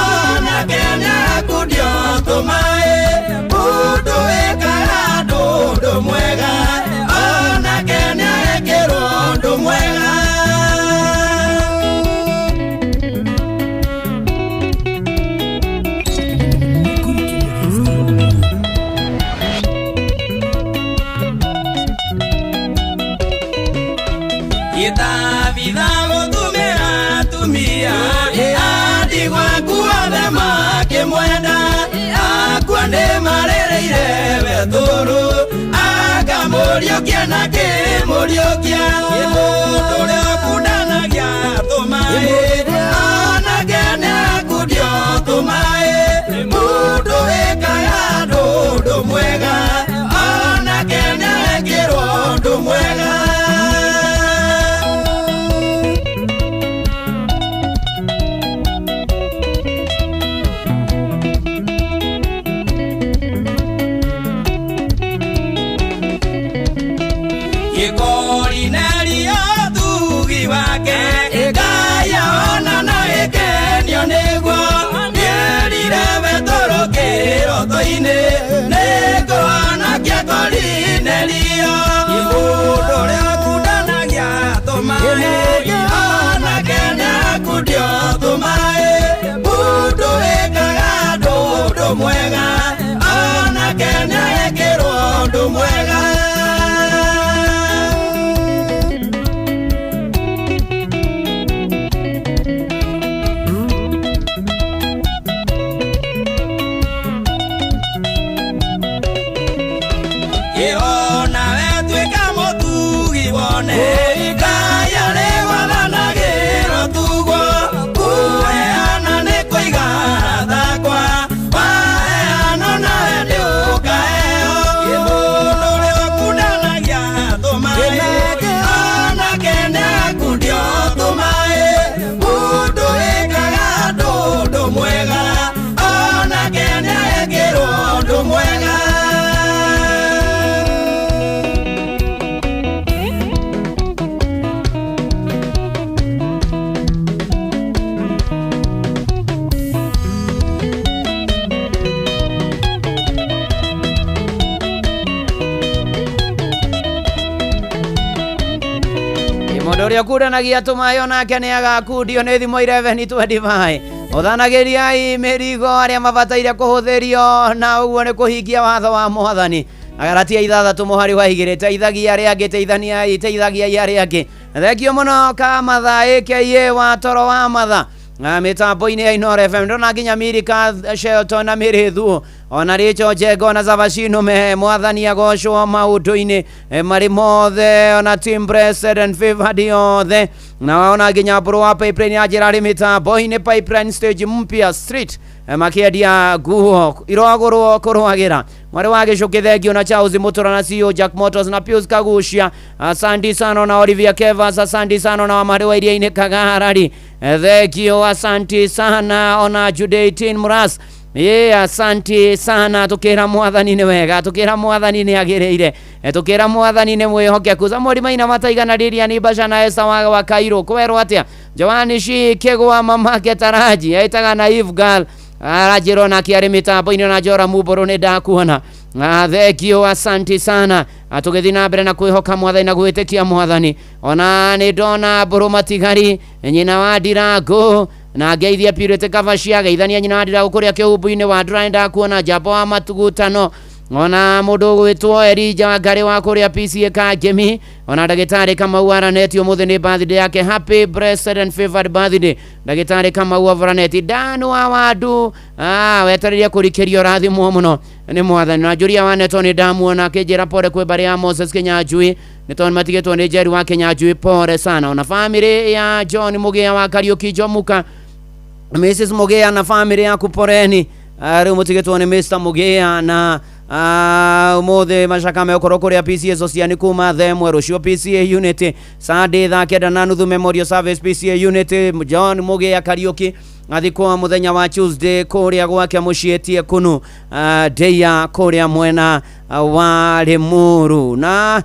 onake nĩakundio tũmaĩ. Mũndũ wĩkaga andũ ũndũ mwega, onake nĩekĩrwo ũndũ mwega. Gĩtabitha gũtumĩra atumia, andigwa kuothe makĩmwenda, akua nĩmarĩrĩire Betũrũ, akamũriũkia na kĩmũriũkia. Mũndũ ũrĩa ũkundanagia tũmaĩ, onake nĩakundio tũmaĩ. Mũndũ wĩkaga andũ ũndũ mwega, onake nĩekĩrwo ũndũ mwega. Gĩkorinelio tugi wake, Ngai ona na ĩkenio nĩguo, nĩerire Betũrũ kĩroto-inĩ, nĩngũhonokia Korinelio. Mũndũ ũrĩa ũkundanagia tũmaĩ, akundio tũmaĩ mũndũ ĩkaga andũ ũndũ mwega onake nĩekĩrwo ũndũ mwega. Ona wetuĩka mũtugi wone Ngai arĩ wathanagĩrwo tugwo kũheana nĩ kũiga thakwa waheano nawe ndĩũkaheo mũndũ ũrĩa ũkundanagia tũmaĩ onake nĩakundio tũmaĩ mũndũ ĩkaga andũ ũndũ mwega onake nĩekĩrwo ũndũ mwega. Mũndũ ũrĩa ũkundanagia tũmaĩ onake nĩ agakundio nĩ thimũ 11:25. Ũthanagĩriai mĩrigo arĩa mabataire kũhũthĩrio na ũguo nĩ kũhingia watho wa mwathani. Agalatia 6 mũhari wa 2 teithagia arĩa angĩ teithaniai teithagiai arĩa angĩ. Thengio mũno Kamatha aka wa toro wa matha mĩtambo-inĩ ya Inooro FM ndona nginya Mirika Shelton na Mĩrĩthu ona Rachel Njengo na Zavashino me mwathani agocwo maũndũ-inĩ marĩ mothe ona team blessed and favored yothe na ona nginya mbũrũ wa pipeline ya njĩra arĩ mĩtambo-inĩ pipeline stage mpya street makĩendia nguo irogũrwo kũrwagĩra mwarĩ wa gĩcũkĩ thengio na Charles Mũtũra na CEO Jack Motors na Pius Kagucia asante sana na Olivia Kevas asante sana na Wamari wa Iria-inĩ Kagarari thengio asante sana ona Jude 18 Muras Ĩ asante sana tukĩra mwathani nĩ wega tukĩra mwathani nĩ agĩrĩire tukĩra mwathani nĩ mwĩhokeku. Samuel Maina mataigana Lilian Basha na Esther wa Cairo kwerwo atĩa Joani Shi Kĩgwa mamake Taraji etaga na Eve Girl aranjĩrwo nake arĩ mĩtambo-inĩ na Jora Mumbũrũ nĩ ndakuona. Thengio asante sana tũgĩthiĩ na mbere na kwĩhoka mwathani na gwĩtĩkia mwathani ona nĩ ndona mbũrũ matigari nyina wa Ndirango na ngeithia Purity Kabacia geithania nyina wa Ndirango kũrĩa kĩhumbu-inĩ wa Ndura nĩ ndakuona Njambo wa Matugutano ona mũndũ ũgwĩtwo Elija Wangari wa kũrĩa PCA Kangemi ona ndagĩtarĩ Kamau Araneti ũmũthĩ nĩ birthday yake happy blessed and favored birthday ndagĩtarĩ Kamau Araneti Dan wa Wandu wetereire kũrikĩrio rathimwo mũno nĩ mwathani na Julia wa Neto nĩ ndamuona akĩnjĩra pole kwĩ mbarĩ ya Moses Kinyanjui nĩ tondũ matigĩtwo nĩ Jerry wa Kinyanjui pole sana ona family ya John Mũgĩa wa Kariũki Njomuka Mrs Mũgĩa na family yaku poreni rĩu mũtigĩtwo nĩ Mr Mũgĩa na ũmũthĩ macaka megũkorwo kũrĩa PCA Sociani kuma Themwe rũciũ PCA Unity Sunday thaa 9:30 Memorial Service PCA Unity John Mũgĩa Kariũki athikwo mũthenya wa Tuesday kũrĩa gwake mũciĩ tie kunu Ndeia kũrĩa mwena wa Limuru na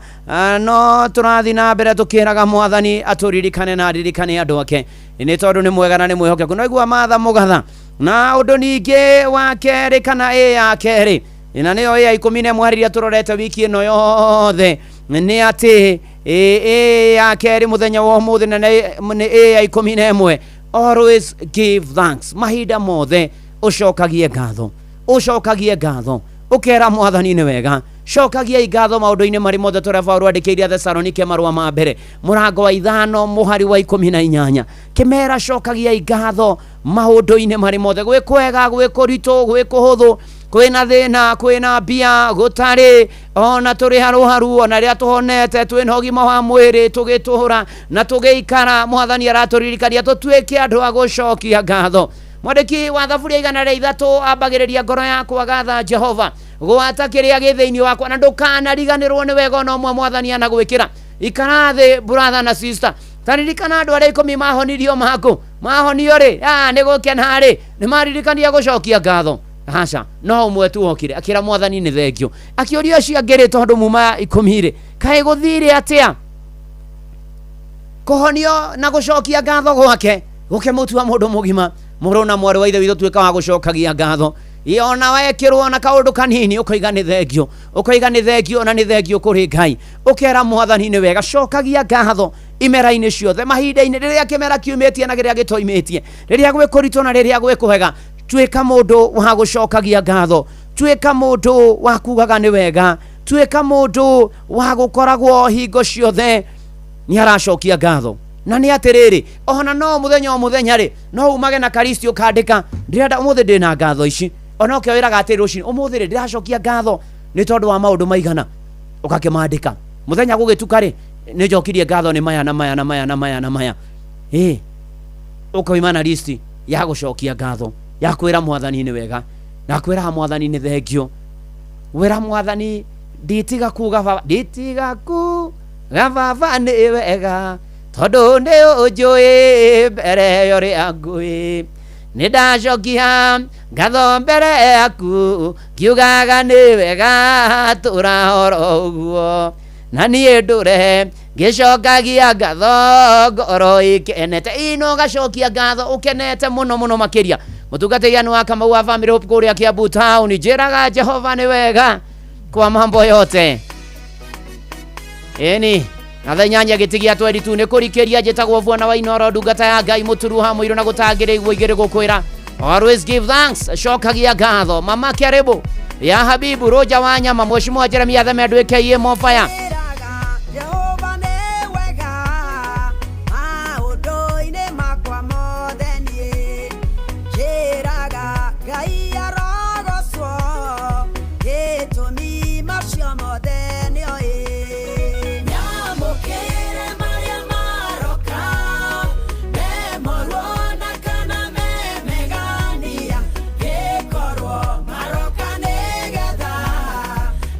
no tũrathiĩ na mbere tũkĩraga mwathani atũririkane na aririkane andũ ake nĩ tondũ nĩ mwega na nĩ mwĩhokeku no igua Matha Mũgatha na ũndũ ningĩ wa kerĩ kana ĩ ya kerĩ na nĩyo ya 11 harĩria tũrorete wiki ĩno yothe nĩ atĩ ĩ ya kerĩ mũthenya wa ũmũthĩ na nĩ ĩ ya 11 always give thanks mahinda mothe ũcokagie ngatho ũcokagie ngatho ũkera mwathani nĩ wega cokagiai ngatho maũndũ-inĩ marĩ mothe tũrĩa Paũlũ andĩkĩire Thesalonike marũa ma mbere mũrango wa 5 mũhari wa 18 kĩmera cokagiai ngatho maũndũ-inĩ marĩ mothe gwĩ kwega gwĩ kũritũ gwĩ kũhũthũ kwĩna thĩna kwĩna mbia gũtarĩ ona tũrĩ harũharu ona rĩrĩa tũhonete twĩna ũgima wa mwĩrĩ tũgĩtũra na tũgĩikara mwathani aratũririkania tũtuĩke andũ a gũcokia ngatho. Mwandĩki wa Thaburia 103 ambagĩrĩria ngoro yakwa gatha Jehova gwata kĩrĩa gĩ thĩinĩ wakwa na ndũkanariganĩrwo nĩ wega ona ũmwe mwathani anagwĩkĩra. Ikara thĩ brother na sister taririkana andũ arĩa 10 mahonirio maku mahonio rĩ nĩ gũkena rĩ nĩ maririkania gũcokia ngatho aca no ũmwe tu okire akĩra mwathani nĩ thengio akĩũria acio angĩ rĩ tondũ muma 10 rĩ kaĩ gũthire atĩa kũhonio na gũcokia ngatho gwake gũkĩmũtua mũndũ mũgima mũrũ na mwarĩ wa ithe witũ tuĩka wa gũcokagia ngatho ona wekĩrwo na kaũndũ kanini ũkoiga nĩ thengio ũkoiga nĩ thengio na nĩ thengio kũrĩ Ngai ũkera mwathani nĩ wega cokagia ngatho Imera-inĩ ciothe, mahinda-inĩ, rĩrĩa kĩmera kiumĩtie na rĩrĩa gĩtoimĩtie, rĩrĩa gwĩ kũritũ na rĩrĩa gwĩ kũhega, tuĩka mũndũ wa gũcokagia ngatho, tuĩka mũndũ wa kugaga nĩ wega, tuĩka mũndũ wa gũkoragwo hingo ciothe nĩ aracokia ngatho. Na nĩ atĩrĩrĩ, ona no mũthenya o mũthenya rĩ, no umage na karisti ũkandĩka, ndĩrenda ũmũthĩ ndĩna ngatho ici. Ona ũkĩo wĩraga atĩrĩ, rũcinĩ ũmũthĩ rĩ, ndĩracokia ngatho nĩ tondũ wa maũndũ maigana, ũgakĩmandĩka. Mũthenya gũgĩtuka rĩ, nĩ njokirie ngatho nĩ maya na maya na maya na maya na maya. Ĩ ũkoima na listi ya gũcokia ngatho, ya kwĩra mwathani nĩ wega, na kwĩra mwathani nĩ thengio. Wĩra mwathani, nditiga kuga baba, nditiga kuga baba nĩ wega, tondũ nĩ ũnjũĩ mbere ya ũrĩa ngũĩ. Nĩ ndacokia ngatho mbere yaku, ngiugaga nĩ wega, tũra oro ũguo. Na niĩ ndũre ngĩcokagia ngatho, ngoro ĩkenete. Ino ũgacokia ngatho ũkenete mũno mũno makĩria. Mũtungatĩri Ann wa Kamau wa Family Hope kũrĩa Kiambu Town, njĩraga Jehova nĩ wega kwa mambo yote. Ĩni na thaa inyanya gĩtigia 22 nĩ kũrikĩria. Njĩtagwo Bwana wa Inoro, ndungata ya Ngai, mũturuha mũirũ na gũtangĩrĩ iguo igĩrĩ gũkwĩra always give thanks, cokagia ngatho. Mama karibu ya Habibu Roja wa nyama, Mheshimiwa Jeremia Themendo aka Mofaya. Jehova nĩ wega maũndũ-inĩ makwa mothe, niĩ njĩraga Ngai arogocwo, gĩtũmi macio mothe nĩoĩ. Nyamũkĩre marĩa maroka, me moruo na kana me megania, gĩkorwo maroka nĩgetha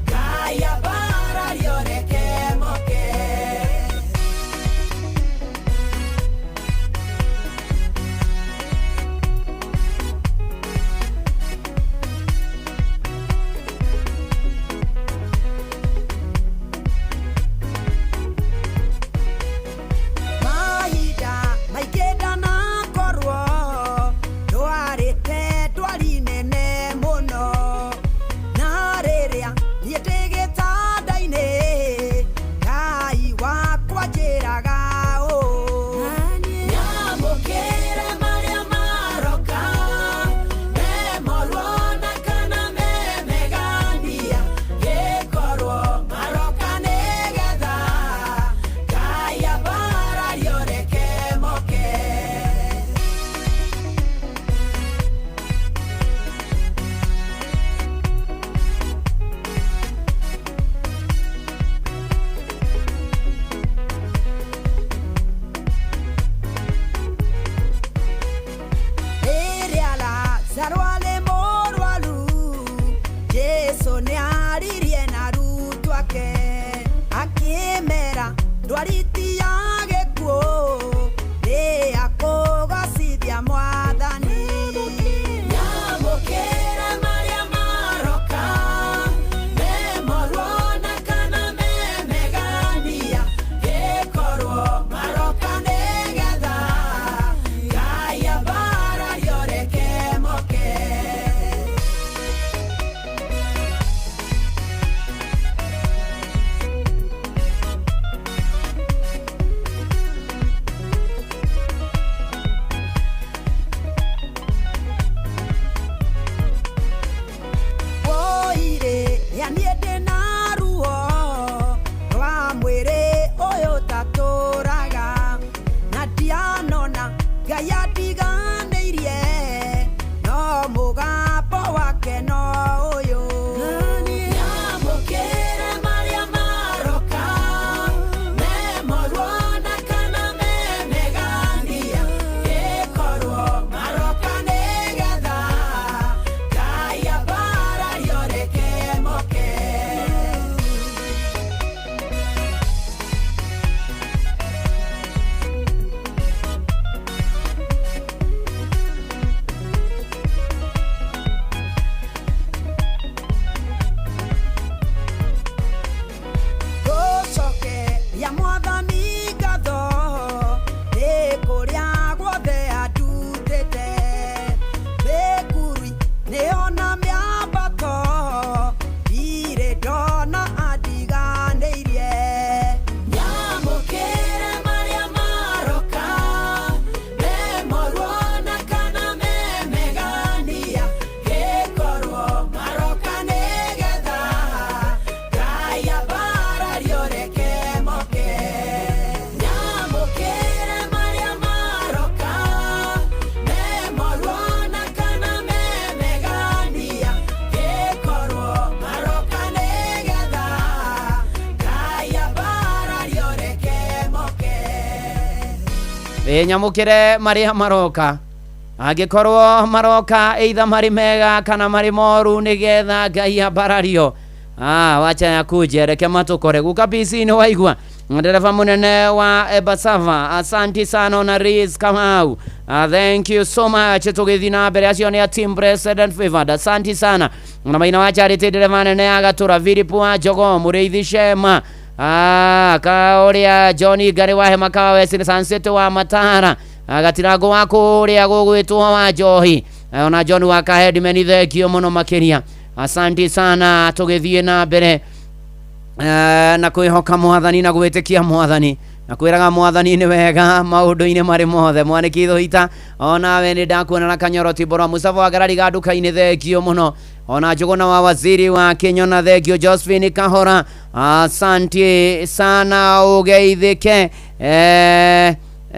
Ngai ambarario, reke moke. Mahinda maingĩ ndanakorwo ndwarĩte ndwari nene mũno, na rĩrĩa niĩ ndĩ gĩtanda-inĩ, Ngai wakwa njĩraga ũũ, nyamũkĩre marĩa maroka, me moruo na kana me megania, gĩkorwo maroka nĩgetha Ngai ambarario, reke moke. Rĩrĩa Lazaro arĩ mũrwaru, Jesũ nĩaririe na arutwo ake, akĩmera ndwari ti ya gĩkuũ, nĩ ya kũgocithia Mwathani. Nyamũkĩre marĩa maroka, me moruo na kana me megania, gĩkorwo maroka nĩgetha Ngai ambarario, reke moke. Nyamũkĩre marĩa maroka angĩkorwo maroka either marĩ mega kana marĩ moru nĩgetha Ngai ambarario. Wacha yakuje reke matũkore guka PC nĩ waigua ndereba munene wa Ebasava, asanti sana na Riz Kamau. Thank you so much. Tũgĩthiĩ na mbere acio nĩ a team President Favored, asanti sana na maina wa Charity ndereba nene ya Gatura Philip wa Jogo Mũrĩithi Shema, kaũrĩa John Ngari wa Hema Kawa Sansete wa Matara, Gatirango wa kũrĩa gũgwĩtwo wa Njohi, ona John wa Kahedimeni, thengio mũno makĩria, asanti sana. Tũgĩthiĩ na mbere na kwĩhoka mwathani na gwĩtĩkia mwathani na kwĩraga mwathani nĩ wega maũndũ-inĩ marĩ mothe. Mwanĩki Thũita, onawe nĩ ndakuona na Kanyoro Tibora Musafa wa Garariga nduka-inĩ, thengio mũno. Ona Njũgũna wa waziri wa Kĩnyona, thengio. Josephine Kahora, asanti sana, ũgeithĩke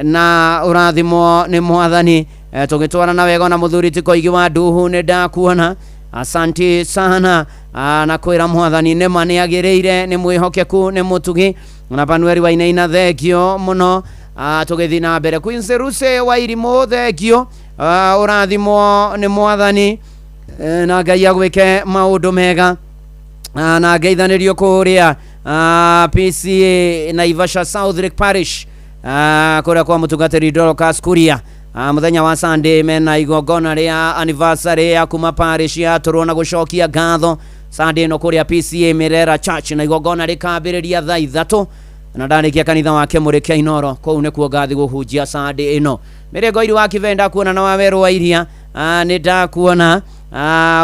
na ũrathimwo nĩ mwathani. Tũgĩtwarana wega na mũthuri ti Koigi wa Nduhu, nĩ ndakuona, asanti sana. Na kwĩra mwathani nĩma nĩ agĩrĩire, nĩ mwĩhokeku, nĩ mũtugi. Na Panueli Wainaina, thengio mũno. Tũgĩthiĩ na mbere, Queen Ruse wa Irimũ, thengio, ũrathimwo nĩ mwathani na Ngai agwĩke maũndũ mega. Na ngeithanĩrio kũrĩa PCA Naivasha South Lake Parish, kũrĩa kwa mũtungatĩri Dorcas Kuria. Mũthenya wa Sunday mena igongona rĩa anniversary ya kuma parish ya tũrwo na gũcokia ngatho Sunday ĩno kũrĩa PCA Mirera Church, na igongona rĩkambĩrĩria thaa 3 na ndarĩkia kanitha wake Mũrĩkia Inoro, kũu nĩkuo ngathi gũhunjia Sunday ĩno. Mĩrĩngo iri wa Kivenda kuona na wawerũ wa iria, nĩ ndakuona,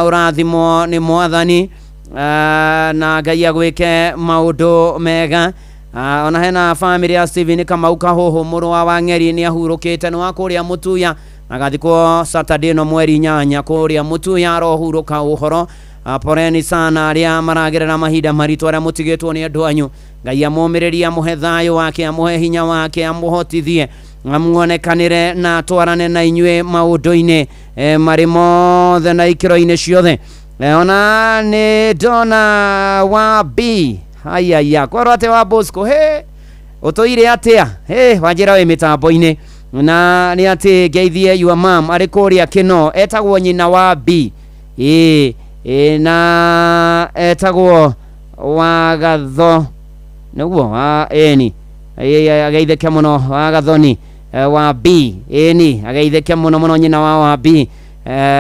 ũrathimwo nĩ mwathani, na Ngai agwĩke maũndũ mega. Ona hena family ya Steven Kamau Kahuhu mũrũ wa Wang'eri nĩ ahurũkĩte, nĩ wa kũrĩa Mũtuya, agathikwo Saturday ĩno mweri 8 kũrĩa Mũtuya, arohurũka ũhoro. Poleni sana arĩa maragerera mahinda maritũ, arĩa mũtigĩtwo nĩ andũ anyu. Ngai amũmĩrĩrie, amũhe thayũ wake, amũhe hinya wake, amũhotithie, amuonekanĩre na atwarane na inyuĩ maũndũ-inĩ marĩ mothe na ikĩro-inĩ ciothe. Ona nĩ ndona wa B hayaya kwerwo atĩ wa Bosco he ũtũire atĩa he wanjĩra wĩ mĩtambo-inĩ na nĩ atĩ ngeithie your mom arĩ kũrĩa Kĩno, etagwo nyina wa B ĩ na etagwo Wagatho nĩguo wa ĩni, ageithĩke mũno Wagathoni wa B ĩni, ageithĩke mũno mũno nyina wa B,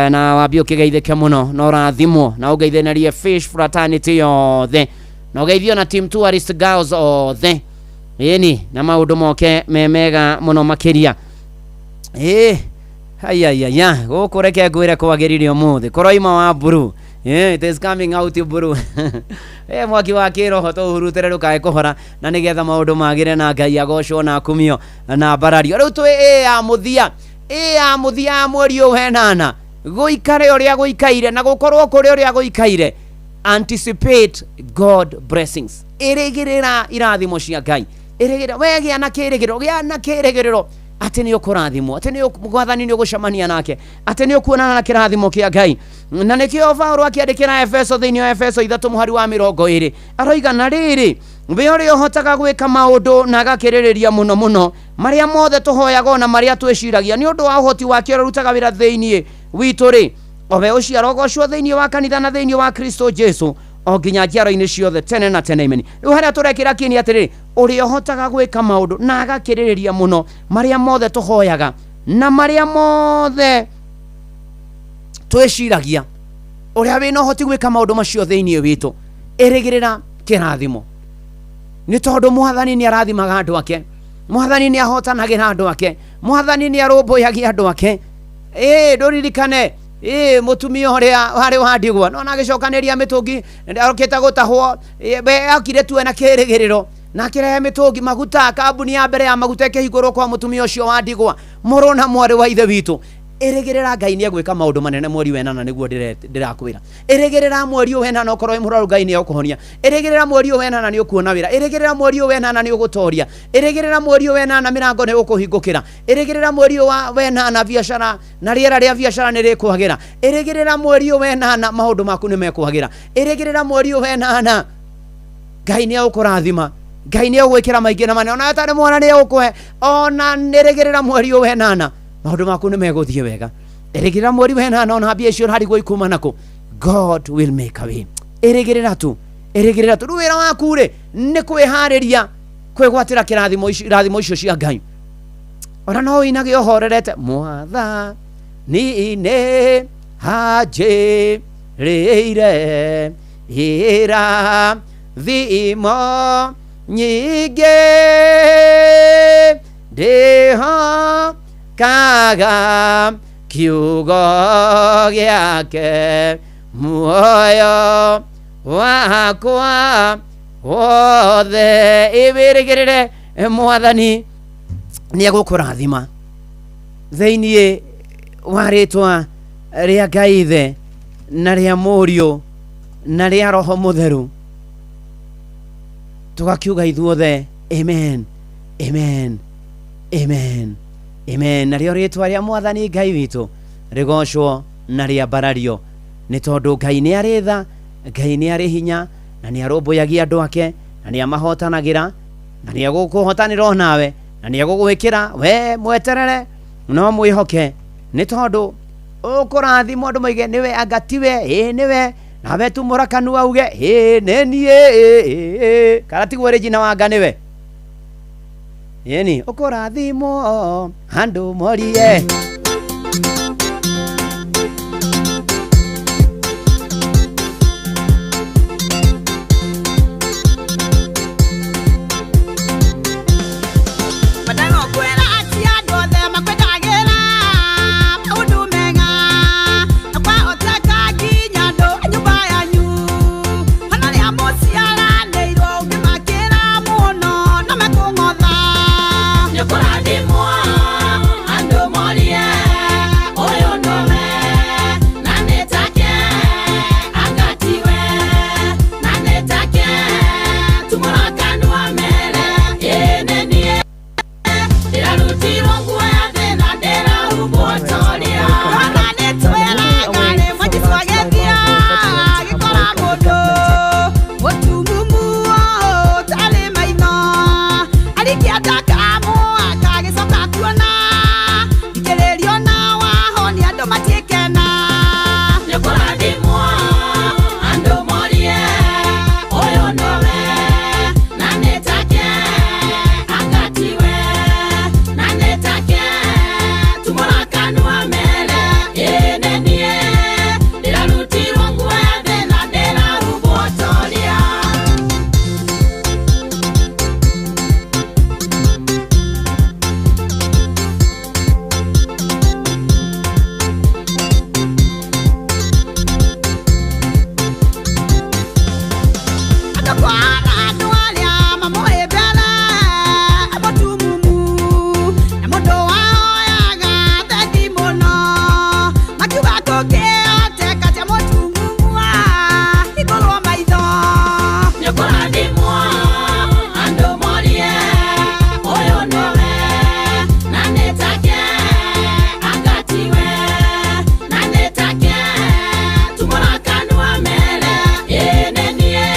na wa B ũkĩgeithĩke mũno na ũrathimwo na ũgeithĩnĩrie Fish Fraternity yothe na ũgeithio na team Tourist Girls othe ĩni, na maũndũ moke me mega mũno makĩria. Hayayaya gũkũ reke ngwĩre kwagĩrire ũmũthĩ kũroima wa blue. It is coming out blue. Mwaki wa kĩroho tũhurutĩre ndũkae kũhora na nĩgetha maũndũ magĩre na Ngai agocwo na akumio na mbarario. Rĩu twĩ ĩ ya mũthia, ĩ ya mũthia ya mweri ũyũ wenana, gũikare ũrĩa gũikaire na gũkorwo kũrĩ ũrĩa gũikaire. Anticipate God blessings, ĩrĩgĩrĩra irathimo cia Ngai, ĩrĩgĩrĩra we, gĩa na kĩrĩgĩrĩro, gĩa na kĩrĩgĩrĩro atĩ nĩ ũkũrathimwo, atĩ nĩ mwathani nĩ ũgũcemania nake, atĩ nĩ ũkuonana na kĩrathimo kĩa Ngai. Na nĩkĩo Paulo akĩandĩkĩra Efeso, thĩinĩ wa Efeso 3 mũhari wa 20, aroiga na rĩrĩ, we ũrĩa ũhotaga gwĩka maũndũ na agakĩrĩrĩria mũno mũno marĩa mothe tũhoyaga na marĩa twĩciragia, nĩ ũndũ wa ũhoti wake ũrĩa ũrutaga wĩra thĩinĩ witũ rĩ, owe ũcio arogocwo thĩinĩ wa kanitha na thĩinĩ wa Kristo Jesu o nginya njiaro-inĩ ciothe tene na tene, amen. Rĩu harĩa tũrekĩra kĩni atĩrĩrĩ, ũrĩa ũhotaga gwĩka maũndũ na agakĩrĩrĩria mũno marĩa mothe tũhoyaga na marĩa mothe twĩciragia, ũrĩa wĩna ũhoti gwĩka maũndũ macio thĩinĩ witũ, ĩrĩgĩrĩra kĩrathimo, nĩ tondũ mwathani nĩ arathimaga andũ ake, mwathani nĩ ahotanagĩra andũ ake, mwathani nĩ arũmbũyagia andũ ake. Ndũririkane mũtumia ũrĩa warĩ wa ndigwa no agĩcokanĩria mĩtũngi okĩte gũtahwo, we okire tu ena kĩrĩgĩrĩro na akĩrehe mĩtũngi maguta, kambuni ya mbere ya maguta ĩkĩhingũrwo kwa mũtumia ũcio wa ndigwa. Mũrũ na mwarĩ wa ithe witũ, ĩrĩgĩrĩra Ngai nĩ egwĩka maũndũ manene mweri wenana, nĩguo ndĩrakwĩra. Ĩrĩgĩrĩra mweri ũyũ wenana, okorwo wĩ mũrwaru Ngai nĩ egũkũhonia. Ĩrĩgĩrĩra mweri ũyũ wenana nĩ ũkuona wĩra. Ĩrĩgĩrĩra mweri ũyũ wenana nĩ ũgũtoria. Ĩrĩgĩrĩra mweri ũyũ wenana mĩrango nĩ ĩgũkũhingũkĩra. Ĩrĩgĩrĩra mweri ũyũ wa wenana biacara na rĩera rĩa biacara nĩ rĩkwagĩra. Ĩrĩgĩrĩra mweri ũyũ wenana maũndũ maku nĩ mekwagĩra. Ĩrĩgĩrĩra mweri ũyũ wenana Ngai nĩ egũkũrathima. Ngai nĩ egwĩkĩra maingĩ na manene, ona atarĩ mwana nĩ egũkũhe. Ona nĩrĩgĩrĩra mweri ũyũ wenana maũndũ maku nĩ megũthiĩ wega. Ĩrĩgĩrĩra mweri wenana ona mbia icio ũrarigwo ikuma nakũ. God will make a way. Ĩrĩgĩrĩra tu, ĩrĩgĩrĩra tu. Rĩu wĩra waku rĩ nĩ kwĩharĩria kwĩgwatĩra kĩrathimo icio, irathimo icio cia Ngai. Ona no ũinage ũhorerete, mwathani nĩ hanjĩrĩire irathimo nyingĩ, ndĩhokaga kiugo gĩake muoyo wakwa wothe. Ĩwĩrĩgĩrĩre mwathani nĩ egũkũrathima thĩinĩ wa rĩtwa rĩa Ngai Ithe na rĩa Mũriũ na rĩa Roho Mũtheru. Tũgakiuga ithuothe amen, amen, amen, amen. Narĩo rĩtwa rĩa mwathani Ngai witũ rĩgocwo na rĩambarario, nĩ tondũ Ngai nĩ arĩ tha, Ngai nĩ arĩ hinya, na nĩ arũmbũyagia andũ ake, na nĩ amahotanagĩra, na nĩ egũkũhotanĩra onawe, na nĩ egũgwĩkĩra we mweterere no mwĩhoke, nĩ tondũ ũkũrathimwo andũ moige nĩwe anga tiwe, ĩĩ nĩwe, nawe tumũra kanua uge ĩĩ nĩ niĩ, kana tiguo Regina wanga nĩwe. Ĩni ũkũrathimwo andũ morie. Kwĩra ati andũ othe makwendagĩra maũndũ mega, na kwahoteka nginya andũ a nyũmba yanyu ona rĩa mũciaranĩirwo ũngĩmakĩra mũno no mekũng'otha. Nĩũkũrathimwo andũ morie ũyũ nĩwe, na nĩ take anga tiwe, na nĩ take tumũra kanua mere ĩĩ nĩ niĩ. Ndĩrarutirwo nguo ya thĩna ndĩrahumbwo toria. Ona nĩ twĩraga rĩmwe Jesũ agĩthiĩ agĩkora mũndũ mũtumumu ũtarĩ maitho, arikia ndakamũaka agĩcoka kuona, thikĩrĩrio na wahonia andũ matiĩkena. Nĩũkũrathimwo andũ morie ũyũ nĩwe, na nĩ take anga tiwe, na nĩ take tumũra kanua mere ĩĩ nĩ niĩ. Ndĩrarutirwo nguo ya thĩna ndĩrahumbwo toria. Andũ kwana andũ arĩa mamũĩ mbere mũtumumu na mũndũ wahoyaga thendi mũno, makiuga kũngĩhoteka atĩa mũtumumu ahingũrwo maitho. Nĩũkũrathimwo andũ morie ũyũ nĩwe, na nĩ take anga tiwe, na nĩ take tumũra kanua mere ĩĩ nĩ niĩ.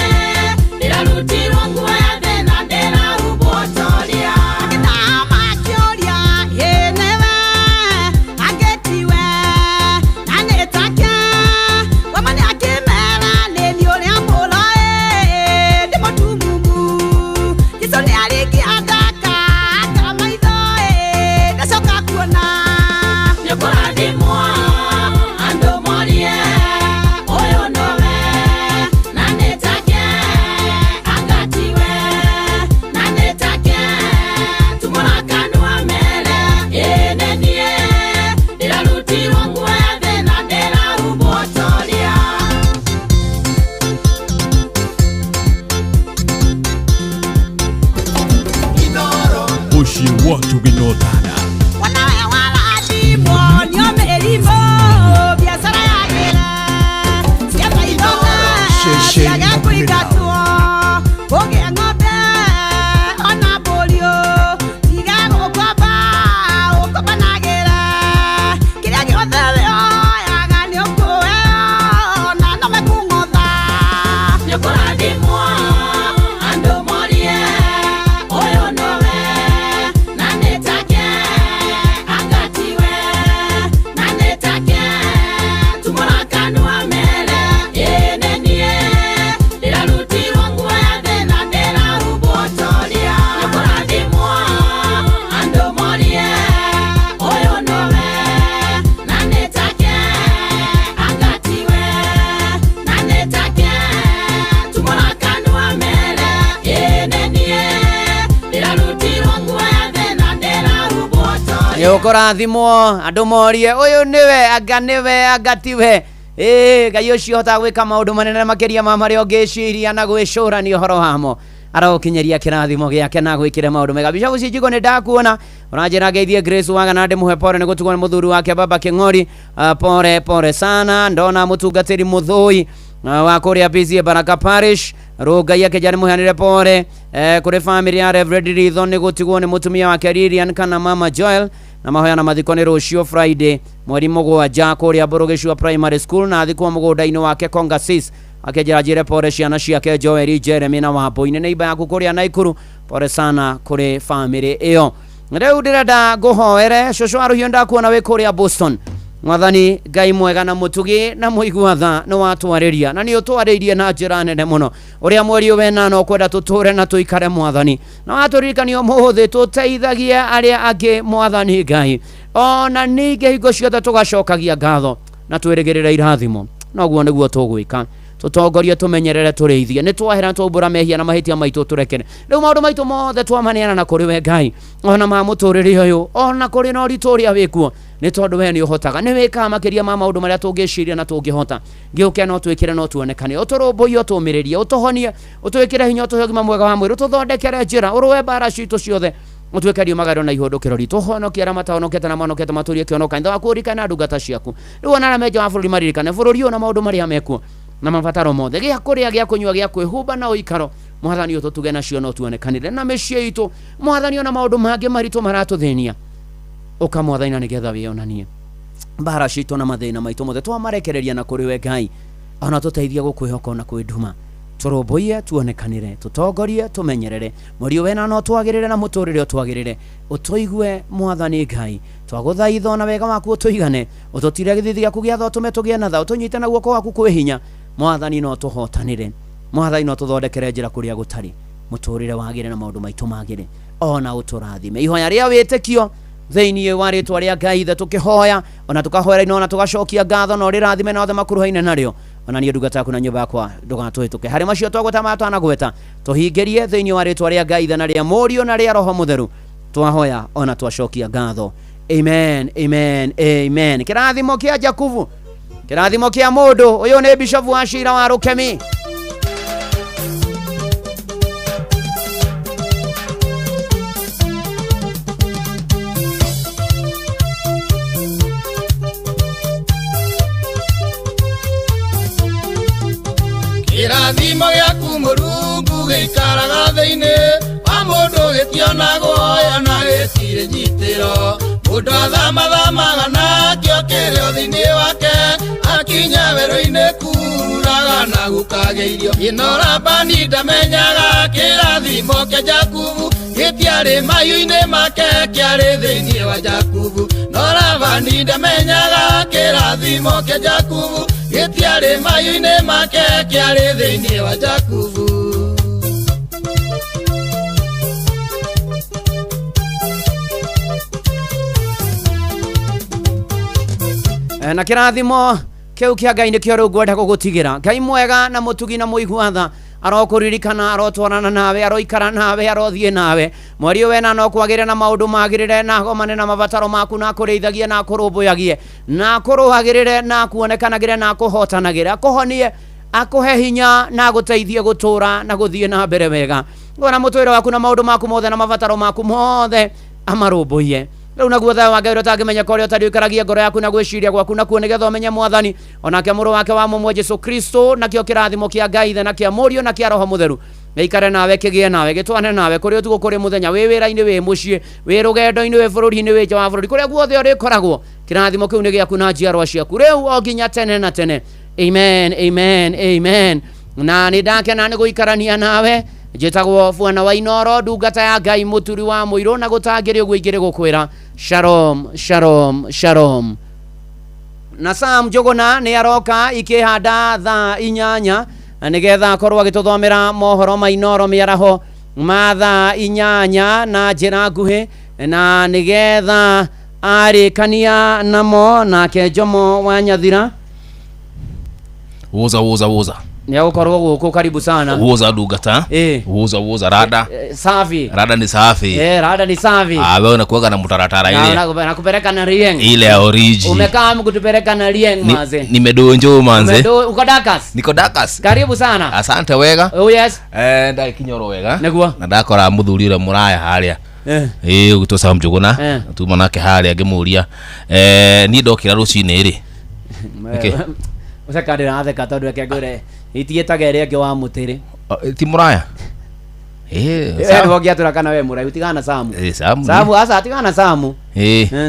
Ndĩrarutirwo nguo ya thĩna ndĩrahumbwo toria. Agĩthama akĩũria ĩĩ nĩwe angĩ tiwe, na nĩ take wama nĩ akĩmera nĩ niĩ ũrĩa mũroĩ ndĩ mũtumumu. Jesũ nĩ aringia ndaka akara maitho ĩ ndacoka kuona. Nĩũkũrathimwo andũ morie ũyũ nĩwe, na nĩ take anga tiwe, na nĩ take tumũra kanua mere ĩĩ nĩ niĩ. Ndĩrarutirwo nguo ya thĩna ndĩrahumbwo toria. Mũciĩ wa Tũgĩnotana. Wanawe warathimwo nĩ mĩrimũ biacara yagĩre ciana ithome ciage kũingatwo ũgĩe ng'ombe ona mbũri tiga gũkomba ũkombanagĩre kĩrĩa gĩothe wĩoyaga nĩ ũkũheo na no mekũng'otha. Nĩũkũrathimwo andũ morie Nĩ ũkũrathimwo andũ morie ũyũ nĩwe anga nĩwe anga tiwe. Ĩĩ Ngai ũcio ũhotaga gwĩka maũndũ manene makĩria ma marĩa ũngĩciria na gwĩcũrania ũhoro wamo arokinyeria kĩrathimo gĩake na gwĩkĩre maũndũ mega. Bishofu Cinjigo nĩ ndakuona ũranjĩra ngeithie Grace Waga na ndĩmũhe pore nĩ gũtigwo nĩ mũthuri wake baba Kĩng'ori. Pore pore sana. Ndona mũtungatĩri Mũthũi wa kũrĩa PCA Baraka Parish Rũngai akĩnja nĩ mũheanĩre pore kũrĩ family ya Reverend Ritho nĩ gũtigwo nĩ mũtumia wake Lilian kana mama Joel na mahoya na mathiko nĩ rũciũ Friday mweri 7 kũrĩa Mbũrũgĩcua Primary School na athikwo mũgũnda-inĩ wake Kongasis. Akĩnjĩra njĩre pore ciana ciake Joel, Jeremy na Wambũi. Nĩ neighbor yaku kũrĩa Naikuru, pore sana kũrĩ family ĩyo. Rĩu ndĩrenda ngũhoere cũcũ wa rũhiũ, ndakuona wĩ kũrĩa Boston. Mwathani Ngai mwega na mũtugi na mũigua tha nĩ watwarĩria na nĩ ũtwarĩirie na njĩra nene mũno ũrĩa mweri ũyũ wena ũkwenda tũtũre na tũikare Mwathani, na watũririkania ũmũthĩ tũteithagie arĩa angĩ Mwathani Ngai, ona ningĩ hingo ciothe tũgacokagia ngatho na twĩrĩgĩrĩre irathimo. Noguo nĩguo tũgwĩka, tũtongorie, tũmenyerere, tũrĩithie. Nĩ twahera twaumbũra mehia na mahĩtia maitũ, tũrekere. Rĩu maũndũ maitũ mothe twamaneana na kũrĩ we Ngai, ona ma mũtũrĩre ũyũ, ona kũrĩ na ũritũ ũrĩa wĩkuo, nĩ tondũ we nĩ ũhotaga, nĩ wĩkaga makĩria ma maũndũ marĩa tũngĩciria na tũngĩhota. Gĩũke no twĩkĩre, no tuonekane, ũtũrũmbũiye, ũtũmĩrĩrie, ũtũhonie, ũtwĩkĩre hinya, ũtũhe ũgima mwega wa mwĩrĩ, ũtũthondekere njĩra, ũrũe mbara citũ ciothe, ũtuĩke riumagaro na ihũndũkĩro ritũ, ũhonokie arĩa matahonokete na mahonokete matũrie kĩhonoka. Kanitha waku ũririkane na ndungata ciaku. Rĩu ona arĩa me nja wa bũrũri maririkane bũrũri ũyũ na maũndũ marĩa mekuo na mabataro mothe, gĩa kũrĩa, gĩa kũnyua, gĩa kwĩhumba na ũikaro. Mwathani ũtũtuge nacio no tuonekanĩre na mĩciĩ itũ. Mwathani ona maũndũ mangĩ maritũ maratũthĩnia, ũka Mwathani na nĩgetha wĩonanie mbara citũ na mathĩna maitũ mothe twamarekereria na kũrĩ we Ngai, ona tũteithie gũkwĩhoka ona kwĩ nduma, tũrũmbũiye, tuonekanĩre, tũtongorie, tũmenyerere. Mweri ũyũ wena no twagĩrĩre na mũtũrĩre ũtwagĩrĩre, ũtũigue Mwathani Ngai. Twagũthaitha ona wega waku ũtũigane, ũtũtire gĩthithi gĩaku gĩa tha, ũtũme tũgĩe na tha, ũtũnyite na guoko gwaku kwĩ hinya. Mwathani no tũhotanĩre, Mwathani no tũthondekere njĩra kũrĩa gũtarĩ, mũtũrĩre wagĩre na maũndũ maitũ magĩre, ona ũtũrathime. Ihoya rĩa wĩtĩkio thĩinĩ wa rĩtwa rĩa Ngai ithe tũkĩhoya, ona tũkahoera ino, ona tũgacokia ngatho, na ũrĩrathime na othe makuruhaine narĩo. Ona niĩ ndungata yaku na nyũmba yakwa ndũgatũhĩtũke harĩ macio twagweta matanagweta, tũhingĩrie thĩinĩ wa rĩtwa rĩa Ngai ithe na rĩa Mũriũ na rĩa Roho Mũtheru twahoya ona twacokia ngatho. Amen, amen, amen. Kĩrathimo kĩa Jakubu, kĩrathimo kĩa mũndũ ũyũ nĩ Bishofu wa Cira wa Rũkemi. Kĩrathimo gĩaku Mũrungu gĩikaraga thĩinĩ wa mũndũ, gĩtionagwo na gĩtirĩ nyitĩro. Mũndũ athamathamaga nakĩo kĩrĩ o thĩinĩ wake, akinya werũ-inĩ kuraga na gũkagĩa irio. Ĩno Labani ndamenyaga kĩrathimo kĩa Jakubu gĩtiarĩ mahiũ-inĩ make, kĩarĩ thĩinĩ wa Jakubu. No Labani ndamenyaga kĩrathimo kĩa Jakubu gĩtiarĩ mahiũ-inĩ make, kĩarĩ thĩinĩ wa Jakubu. Na kĩrathimo kĩu kĩa Ngai nĩkĩo rĩu ngwenda gũgũtigĩra. Ngai mwega na mũtugi na mũigua tha arokũririkana, arotwarana nawe, aroikara nawe, arothiĩ nawe. Mweri ũyũ wena no kwagĩrĩre na maũndũ magĩrĩre, na agomane na mabataro maku, na akũrĩithagie, na akũrũmbũyagie, na akũrũagĩrĩre, na akuonekanagĩre, na akũhotanagĩre, akũhonie, akũhe hinya, na agũteithie gũtũra na gũthiĩ na mbere wega. Ona mũtũrĩre waku na maũndũ maku mothe na mabataro maku mothe amarũmbũiye. Rĩu naguo thayũ wa Ngai ũrĩa ũtangĩmenyeka, ũrĩa ũtarĩ ũikaragie ngoro yaku na gwĩciria gwaku nakuo, nĩgetha ũmenye Mwathani onake mũrũ wake wa mũmwe Jesu Kristo. Nakĩo kĩrathimo kĩa Ngai ithe na kĩa Mũriũ na kĩa Roho Mũtheru gĩikare nawe, kĩgĩe nawe, gĩtwane nawe kũrĩ ũtukũ, kũrĩ mũthenya, wĩ wĩra-inĩ, wĩ mũciĩ, wĩ rũgendo-inĩ, wĩ bũrũri-inĩ, wĩ nja wa bũrũri, kũrĩa guothe ũrĩkoragwo. Kĩrathimo kĩu nĩ gĩaku na njiarwa ciaku rĩu o nginya tene na tene. Amen, amen, amen. Na nĩ ndakena nĩ gũikarania nawe. Njĩtagwo Bwana wa Inoro, ndungata ya Ngai, mũturi wa mũirũ, na gũtangĩrĩ ũguo ingĩrĩ gũkwĩra shalom, shalom, shalom. Na Sam Njũgũna nĩ aroka ikĩhanda thaa 8 nĩgetha akorwo agĩtũthomera mohoro ma Inoro mĩaraho ma thaa 8 na njĩra nguhĩ, na nĩgetha arĩkania namo nake Njomo wa Nyathira. Woza woza woza. Nĩ agũkorwo gũkũ karibu sana. Woza ndungata. Woza woza rada. Safi. Rada ni safi. Rada ni safi. Ah, wewe unakuwaga na mtaratara ile. Na kupeleka na rieng. Ile ya oriji. Umekaa mkutupeleka na rieng manze. Nimedonjo manze. Uko Dakas? Niko Dakas. Karibu sana. Asante wega. Oh yes. Ndakinyoro wega. Niguo. Na ndakora muthuri ure muraya haria. Ugitwo Sam Njuguna. Tuma nake haria ngimuria. Ni ndokira rucini ri. Okay. Uceka ndiratheka tondu reke ngwire itiĩtaga ĩrĩa ĩngĩ wa mũtĩrĩ. Ti mũraya? Nĩwe ũngĩatũra kana we mũraihu tigana na Samu. Samu. Samu aca tigana na Samu.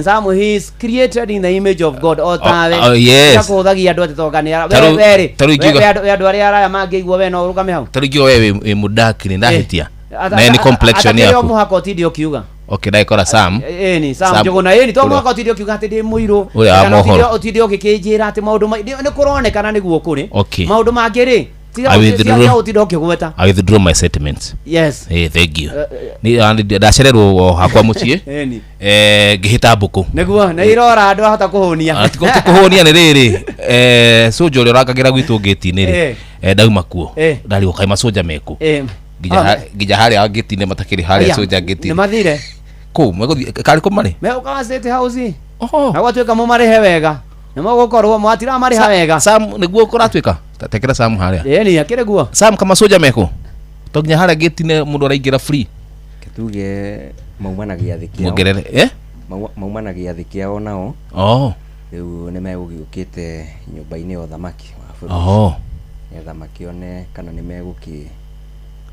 Samu he is created in the image of God o tawe. Yes. Kũhũthagia andũ atĩ toka nĩ we rĩ. We andũ arĩa araya mangĩigua we no ũrũgame hau. Ta rĩu ingiuga we wĩ mũdaki nĩ ndahĩtia. Na nĩ complexion yaku. Atakĩrĩ o mũhaka ũtinde ũkiuga. Okay, ndaikora Sam. Ni Sam Njuguna ni to mwaka utinde ukiuga ati ndi muiru. Utinde ukikijira ati maundu ni kuronekana niguo kuri. Maundu mangi ri tiga utinde ukigweta. I withdraw my sentiments. Yes. Thank you. Ni ndacererwo hakwa mucii. Ngihita mbuku. Niguo na irora andu ahota kuhunia. Atiko kuhunia ni riri. Soja uria urangagira gwitu ngeti-ini ri. Ndauma kuo. Ndarigwo kai masoja meku. Nginya haria ngeti-ini matakiri haria soja ngeti-ini. Ni mathire. Kuu megũthiĩ karĩ kũ marĩ? Megũka State House. Oho. Na gwatuĩka mũmarĩhe wega. Nĩ mũgũkorwo mwatiramarĩha wega. Sam nĩguo kũratuĩka? Tekera Sam harĩa. Ĩni akĩrĩ guo. Sam kama soja mekũ? To nginya harĩa gate-inĩ mũndũ araingĩra free. Tuge mauma na gĩathĩ kĩao. Muongerere, Mauma na gĩathĩ kĩao nao. Oh. Rĩu nĩ megũgĩũkĩte nyũmba-inĩ ya ũthamaki wa bũrũri. Oh. Nĩgetha makĩone kana nĩ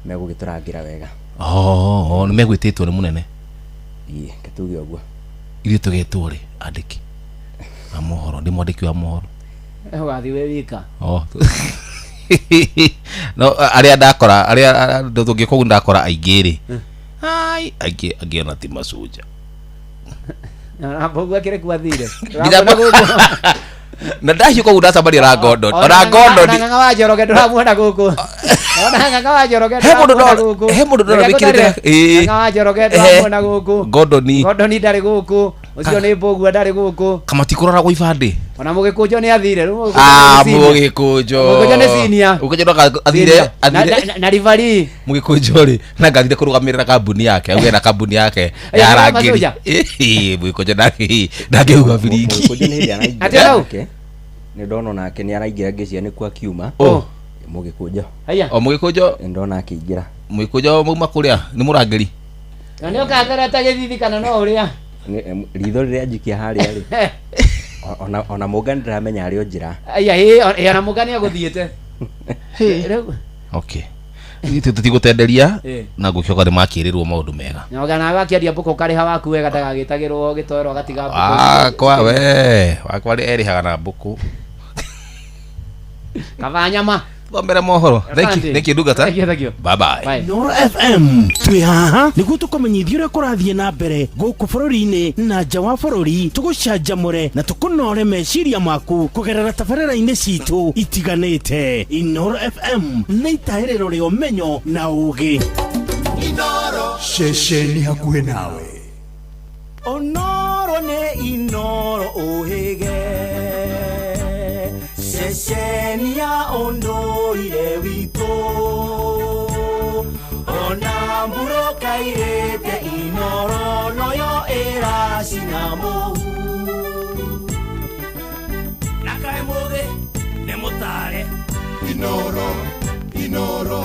megũgĩtũrangĩra wega. Oh, nĩ megwĩtĩtwo nĩ mũnene. Ĩĩ, tuge ũguo. Ithuĩ tũgetwo rĩ andĩki a mohoro, ndĩ mwandĩki wa mohoro. Ũgathiĩ wĩ wika. Oh. No arĩa ndakora, arĩa tũngĩka ũguo ndakora aingĩ rĩ. Ai, aingĩ angĩ ona ti macoja. Na mboguo akĩrĩ kuo athire. Na ndahiũka ũguo ndacemania na Gordon. Ona Gordon. Ona Ng'ang'a wa Njoroge ndũramuona gũkũ. Ona Ng'ang'a wa Njoroge ndũramuona gũkũ. He mũndũ ndona wĩkĩrĩte. Ng'ang'a wa Njoroge ndũramuona gũkũ. Gordon. Gordon ndarĩ gũkũ. Ũcio nĩ Mbũgua ndarĩ gũkũ. Kama tikũroragwo ibandĩ. Ona Mũgĩkũnjo nĩ athire. Ah, Mũgĩkũnjo. Mũgĩkũnjo nĩ senior. Mũgĩkũnjo no athire. Na rivari. Mũgĩkũnjo rĩ, na ngathire kũrũgamĩrĩra kambuni yake. Auge na kambuni yake ya arangĩri. Mũgĩkũnjo ndangĩhuha biringi. Mũgĩkũnjo nĩ hĩndĩ araingĩra. Nĩ ndona nake nĩ araingĩra ngĩcia nĩkuo akiuma. Mũgĩkũnjo. Haya. O Mũgĩkũnjo. Nĩ ndona akĩingĩra. Mũgĩkũnjo mauma kũrĩa nĩ mũrangĩri. Na nĩ ũkatherete gĩthithi kana no ũrĩa? Ritho rĩrĩa njikia harĩa rĩ. Ona Mũnga ndĩramenya arĩ o njĩra. Aya ĩ ona Mũnga nĩ agũthiĩte. Okay. Ithuĩ tũtigũtenderia na ngũkĩoka nĩ makĩrĩrwo maũndũ mega. Nyoga nawe akĩendia mbũkũ ũkarĩha waku wega ndagagĩtagĩrwo gĩtoero agatiga mbũkũ. Wakwa we, wakwa erĩhaga na mbũkũ. Kaba nyama. Thomere mohoro. Thank you. Thank you Ndungata. Thank you. Bye bye. Noro FM twĩ haha nĩguo tũkũmenyithia ũrĩa kũrathiĩ na mbere gũkũ bũrũri-inĩ na nja wa bũrũri, tũgũcanjamũre na tũkũnore meciria maku kũgerera tabarĩra-inĩ citũ itiganĩte. Inoro FM nĩ itahĩrĩro rĩa ũmenyo na ũũgĩ. Inoro ceceni hakuhĩ nawe. Onoro nĩ Inoro ũhĩge ceceni ya ũndũire witũ ona mbura kairĩte Inoro noyo ĩracina mũhu na kaĩ mũthĩ nĩ mũtare. Inoro, Inoro,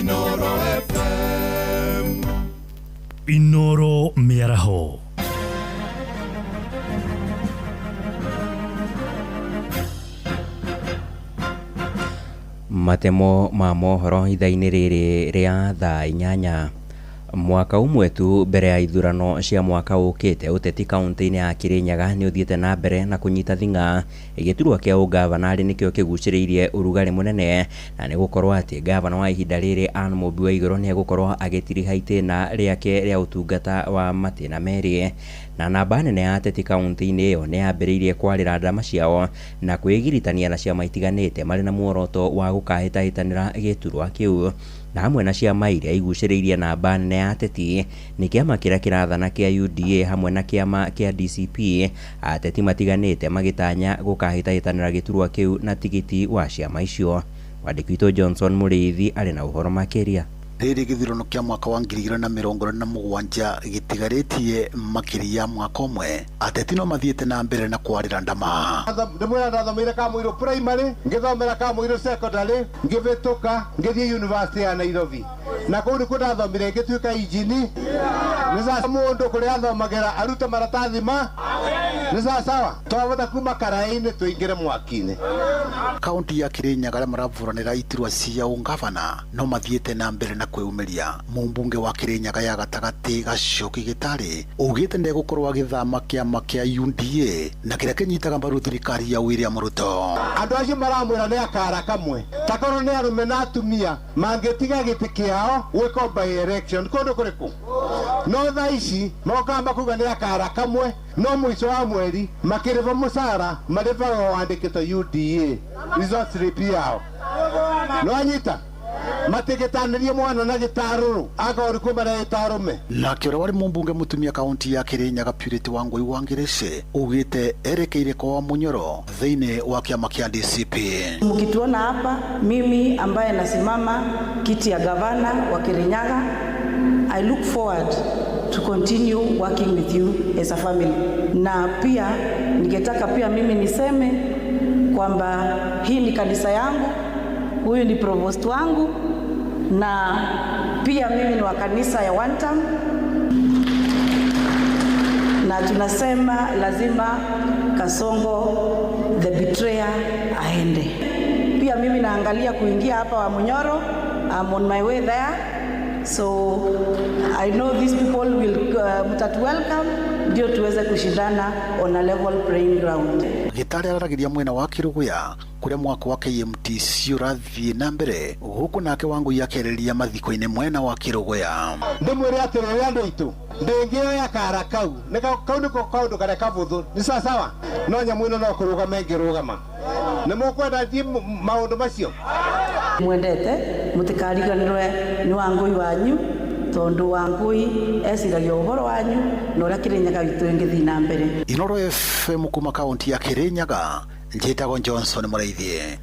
Inoro FM. Inoro mĩaraho. Matemo ma mohoro ithaa-inĩ rĩrĩ rĩa thaa 8 mwaka ũmwe tu mbere ya ithurano cia mwaka ũkĩte. Ũteti kaunti-inĩ ya Kirinyaga nĩ ũthiĩte na mbere na kũnyita thing'a. Gĩturwa kĩa ũgavana arĩ nĩkĩo kĩgucĩrĩirie ũrugarĩ mũnene, na nĩ gũkorwo atĩ gavana wa ihinda rĩrĩ Ann Mũmbi wa Igũrũ nĩ egũkorwo agĩtiriha itĩna rĩake rĩa ũtungata wa matĩna merĩ. Na namba nene ya ateti kaunti-inĩ ĩyo nĩ yambĩrĩirie kwarĩra ndama ciao na kwĩgiritania na ciama itiganĩte marĩ na muoroto wa gũkahĩtahĩtanĩra gĩturwa kĩu. Na hamwe na ciama iria igucĩrĩirie namba nene ya ateti nĩ kĩama kĩrĩa kĩrathana kĩa UDA hamwe na kĩama kĩa DCP. Ateti matiganĩte magĩtanya gũkahĩtahĩtanĩra gĩturwa kĩu na tigiti wa ciama icio. Mwandĩki witũ Johnson Mũrĩithi arĩ na ũhoro makĩria. Rĩrĩ gĩthurano kĩa mwaka wa 2027 gĩtigarĩtie makĩria mwaka ũmwe, ateti no mathiĩte na mbere na kwarĩra ndama. Ndĩmwĩra ndathomeire Kamũirũ primary, ngĩthomera Kamũirũ secondary, ngĩhĩtũka ngĩthiĩ university ya Nairobi, na kũu nĩkuo ndathomire ngĩtuĩka injini. Nĩ sasa mũndũ kũrĩa athomagĩra arute maratathi ma nĩ sawa, twahota kuma karaĩ-inĩ tũingĩre mwaki-inĩ. Kaunti ya Kirinyaga arĩa maraburanĩra iturwa cia ũngavana no mathiĩte na mbere na kwĩyumĩria. Mũmbunge wa Kirinyaga ya gatagatĩ Gachoki Gĩtarĩ augĩte ndegũkorwo agĩthama kĩama kĩa UDA na kĩrĩa kĩnyitaga mbaru thirikari ya William Ruto. Andũ acio maramwĩra nĩ akara kamwe, takorwo nĩ arũme na atumia mangĩtiga gĩtĩ kĩao gwĩkwo by election kũndũ kũrĩkũ, no thaa ici mokaga makuga nĩ akara kamwe, no mũico wa mweri makĩrĩhwo mũcara marĩhagwo wandĩkĩtwo UDA result slip yao. No anyita matigĩtanĩrie mwana na gĩtarũrũ akorwo nĩ kuma na gĩtarũme. Nake ũrĩa warĩ mũmbunge mũtumia kaunti ya Kirinyaga Purity Wangũi wa Ngĩrĩcĩ augĩte erekeire kwa Munyoro thĩinĩ wa kĩama kĩa DCP. Mkituona hapa mimi ambaye nasimama kiti ya gavana wa Kirinyaga, I look forward to continue working with you as a family. Na pia ningetaka pia mimi niseme kwamba hii ni kanisa yangu, huyu ni provost wangu, na pia mimi ni wa kanisa ya One Term, na tunasema lazima Kasongo the betrayer aende. Pia mimi naangalia kuingia hapa wa Munyoro, I'm on my way there. So I know these people will mtatu welcome ndio tuweze kushindana on a level playing ground. Gĩtarĩ araragĩria mwena wa Kĩrũgũya kũrĩa mwako wa KMTC ũrathiĩ na mbere, gũkũ nake Wangũi akĩarĩria mathiko-inĩ mwena wa Kĩrũgũya. Ndĩmwĩre atĩrĩrĩ andũ aitũ, ndĩngĩoya kara kau, kau nĩko kaũndũ karĩa kabũthũ, nĩ sawasawa, no nyamũ ĩno no kũrũgama ĩngĩrũgama. Nĩ mũkwenda thiĩ maũndũ macio? Mwendete mũtikariganĩrwe nĩ Wangũi wanyu, tondũ Wangũi eciragia ũhoro wanyu na ũrĩa Kirinyaga witũ ĩngĩthiĩ na mbere. Inoro FM kuma kaunti ya Kirinyaga, njĩtagwo Johnson Mũrĩithi.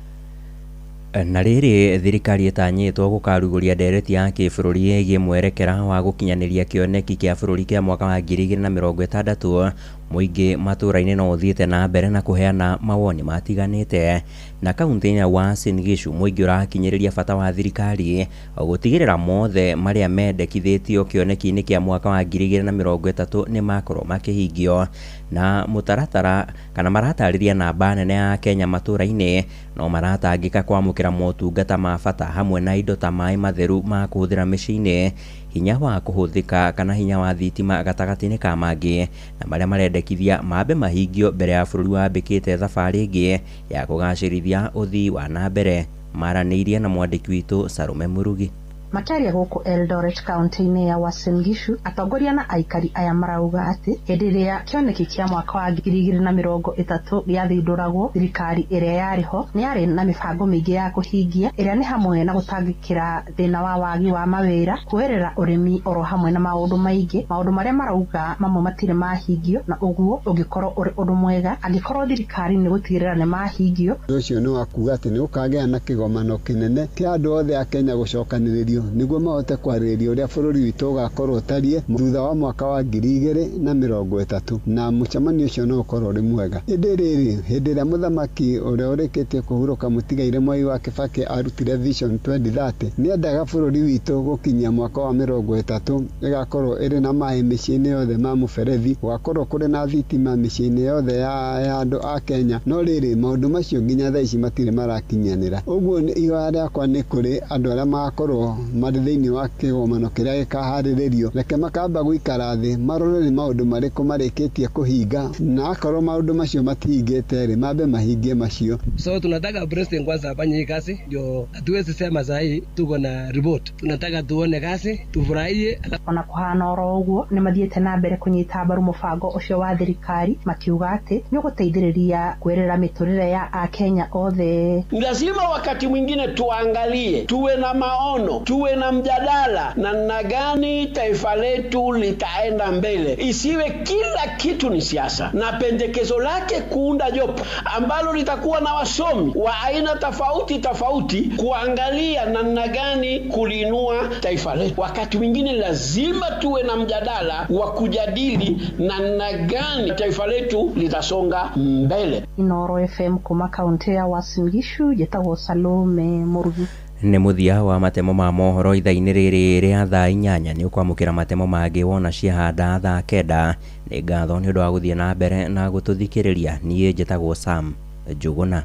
Na rĩrĩ thirikari ĩtanyĩtwo gũkarugũria ndereti ya kĩbũrũri ĩgiĩ mwerekera wa gũkinyanĩria kĩoneki kĩa bũrũri kĩa mwaka wa 2060. Mũingĩ matũũra-inĩ no ũthiĩte na mbere na kũheana mawoni matiganĩte. Na kaunti-inĩ ya Uasin Gishu mũingĩ ũrakinyĩrĩria bata wa thirikari gũtigĩrĩra mothe marĩa mendekithĩtio kĩoneki-inĩ kĩa mwaka wa 2030 nĩ makorwo makĩhingio. Na mũtaratara kana maratarĩria namba nene ya Kenya matũũra-inĩ no maratangĩka kwamũkĩra motungata ma bata hamwe na indo ta maĩ matheru ma kũhũthĩra mĩciĩ-inĩ, hinya wa kũhũthĩka kana hinya wa thitima gatagatĩ-inĩ ka mangĩ, na marĩa marendekithia mambe mahingio mbere ya bũrũri wambĩkĩte thabarĩ ĩngĩ ya kũgacĩrithia ũthii wa na mbere. Maranĩirie na mwandĩki witũ Salome Murugi. Makĩaria gũkũ Eldoret kaunti-inĩ ya Uasin Gishu, atongoria na aikari aya marauga atĩ hĩndĩ ĩrĩa kĩoneki kĩa mwaka wa 2030 gĩathindũragwo, thirikari ĩrĩa yarĩ ho nĩ yarĩ na mĩbango mĩingĩ ya kũhingia, ĩrĩa nĩ hamwe na gũtangĩkĩra thĩna wa wagi wa mawĩra, kuoerera ũrĩmi oro hamwe na maũndũ maingĩ. Maũndũ marĩa marauga mamwe matirĩ mahingio, na ũguo ũngĩkorwo ũrĩ ũndũ mwega angĩkorwo thirikari nĩ gũtigĩrĩra nĩ mahingio. Ũndũ ũcio nĩ wa kuga atĩ nĩ gũkagĩa na kĩgomano kĩnene kĩa andũ othe a Kenya gũcokanĩrĩrio nĩguo mahote kwarĩrĩria ũrĩa bũrũri witũ ũgakorwo ũtariĩ thutha wa mwaka wa 2030, na mũcemanio ũcio no ũkorwo ũrĩ mwega. Ĩndĩ rĩrĩ, hĩndĩ ĩrĩa mũthamaki ũrĩa ũrĩkĩtie kũhurũka mũtigaire Mwai wa Kibaki arutire Vision 2030, nĩendaga bũrũri witũ gũkinyia mwaka wa 30 ĩgakorwo ĩrĩ na maĩ mĩciĩ-inĩ yothe ma mũberethi, gũgakorwo kũrĩ na thitima mĩciĩ-inĩ yothe ya andũ a Kenya. No rĩrĩ, maũndũ macio nginya thaa ici matirĩ marakinyanĩra. Ũguo ihoya rĩakwa nĩ kũrĩ andũ arĩa magakorwo marĩ thĩinĩ wa kĩgomano kĩrĩa gĩkaharĩrĩrio, reke makamba gũikara thĩ marore nĩ maũndũ marĩkũ marĩkĩtie kũhinga, na akorwo maũndũ macio matihingĩte rĩ, mambe mahingie macio. So tunataka president kwanza afanye hii kazi, ndio hatuwezi sema saa hii tuko na report. Tunataka tuone kazi, tufurahie. Ona kuhana oro ũguo nĩ mathiĩte na mbere kũnyita mbaru mũbango ũcio wa thirikari, makiuga atĩ nĩ ũgũteithĩrĩria kwĩrĩra mĩtũrĩre ya Akenya othe. Ni lazima wakati mwingine tuangalie, tuwe na maono, tuwe Tuwe na mjadala namna gani taifa letu litaenda mbele, isiwe kila kitu ni siasa, na pendekezo lake kuunda jopo ambalo litakuwa na wasomi wa aina tofauti tofauti kuangalia namna gani kuliinua taifa letu. Wakati mwingine lazima tuwe na mjadala wa kujadili namna gani taifa letu litasonga mbele. Inoro FM kuma kaunti ya Uasin Gishu njĩtagwo Salome Mũrugi. Nĩ mũthia wa matemo ma mohoro ithaa-inĩ rĩrĩ rĩa thaa 8. Nĩ ũkwamũkĩra matemo mangĩ wona ciahanda thaa 9. Nĩ ngatho nĩ ũndũ wa gũthiĩ na mbere na gũtũthikĩrĩria. Niĩ njĩtagwo Sam Njũgũna.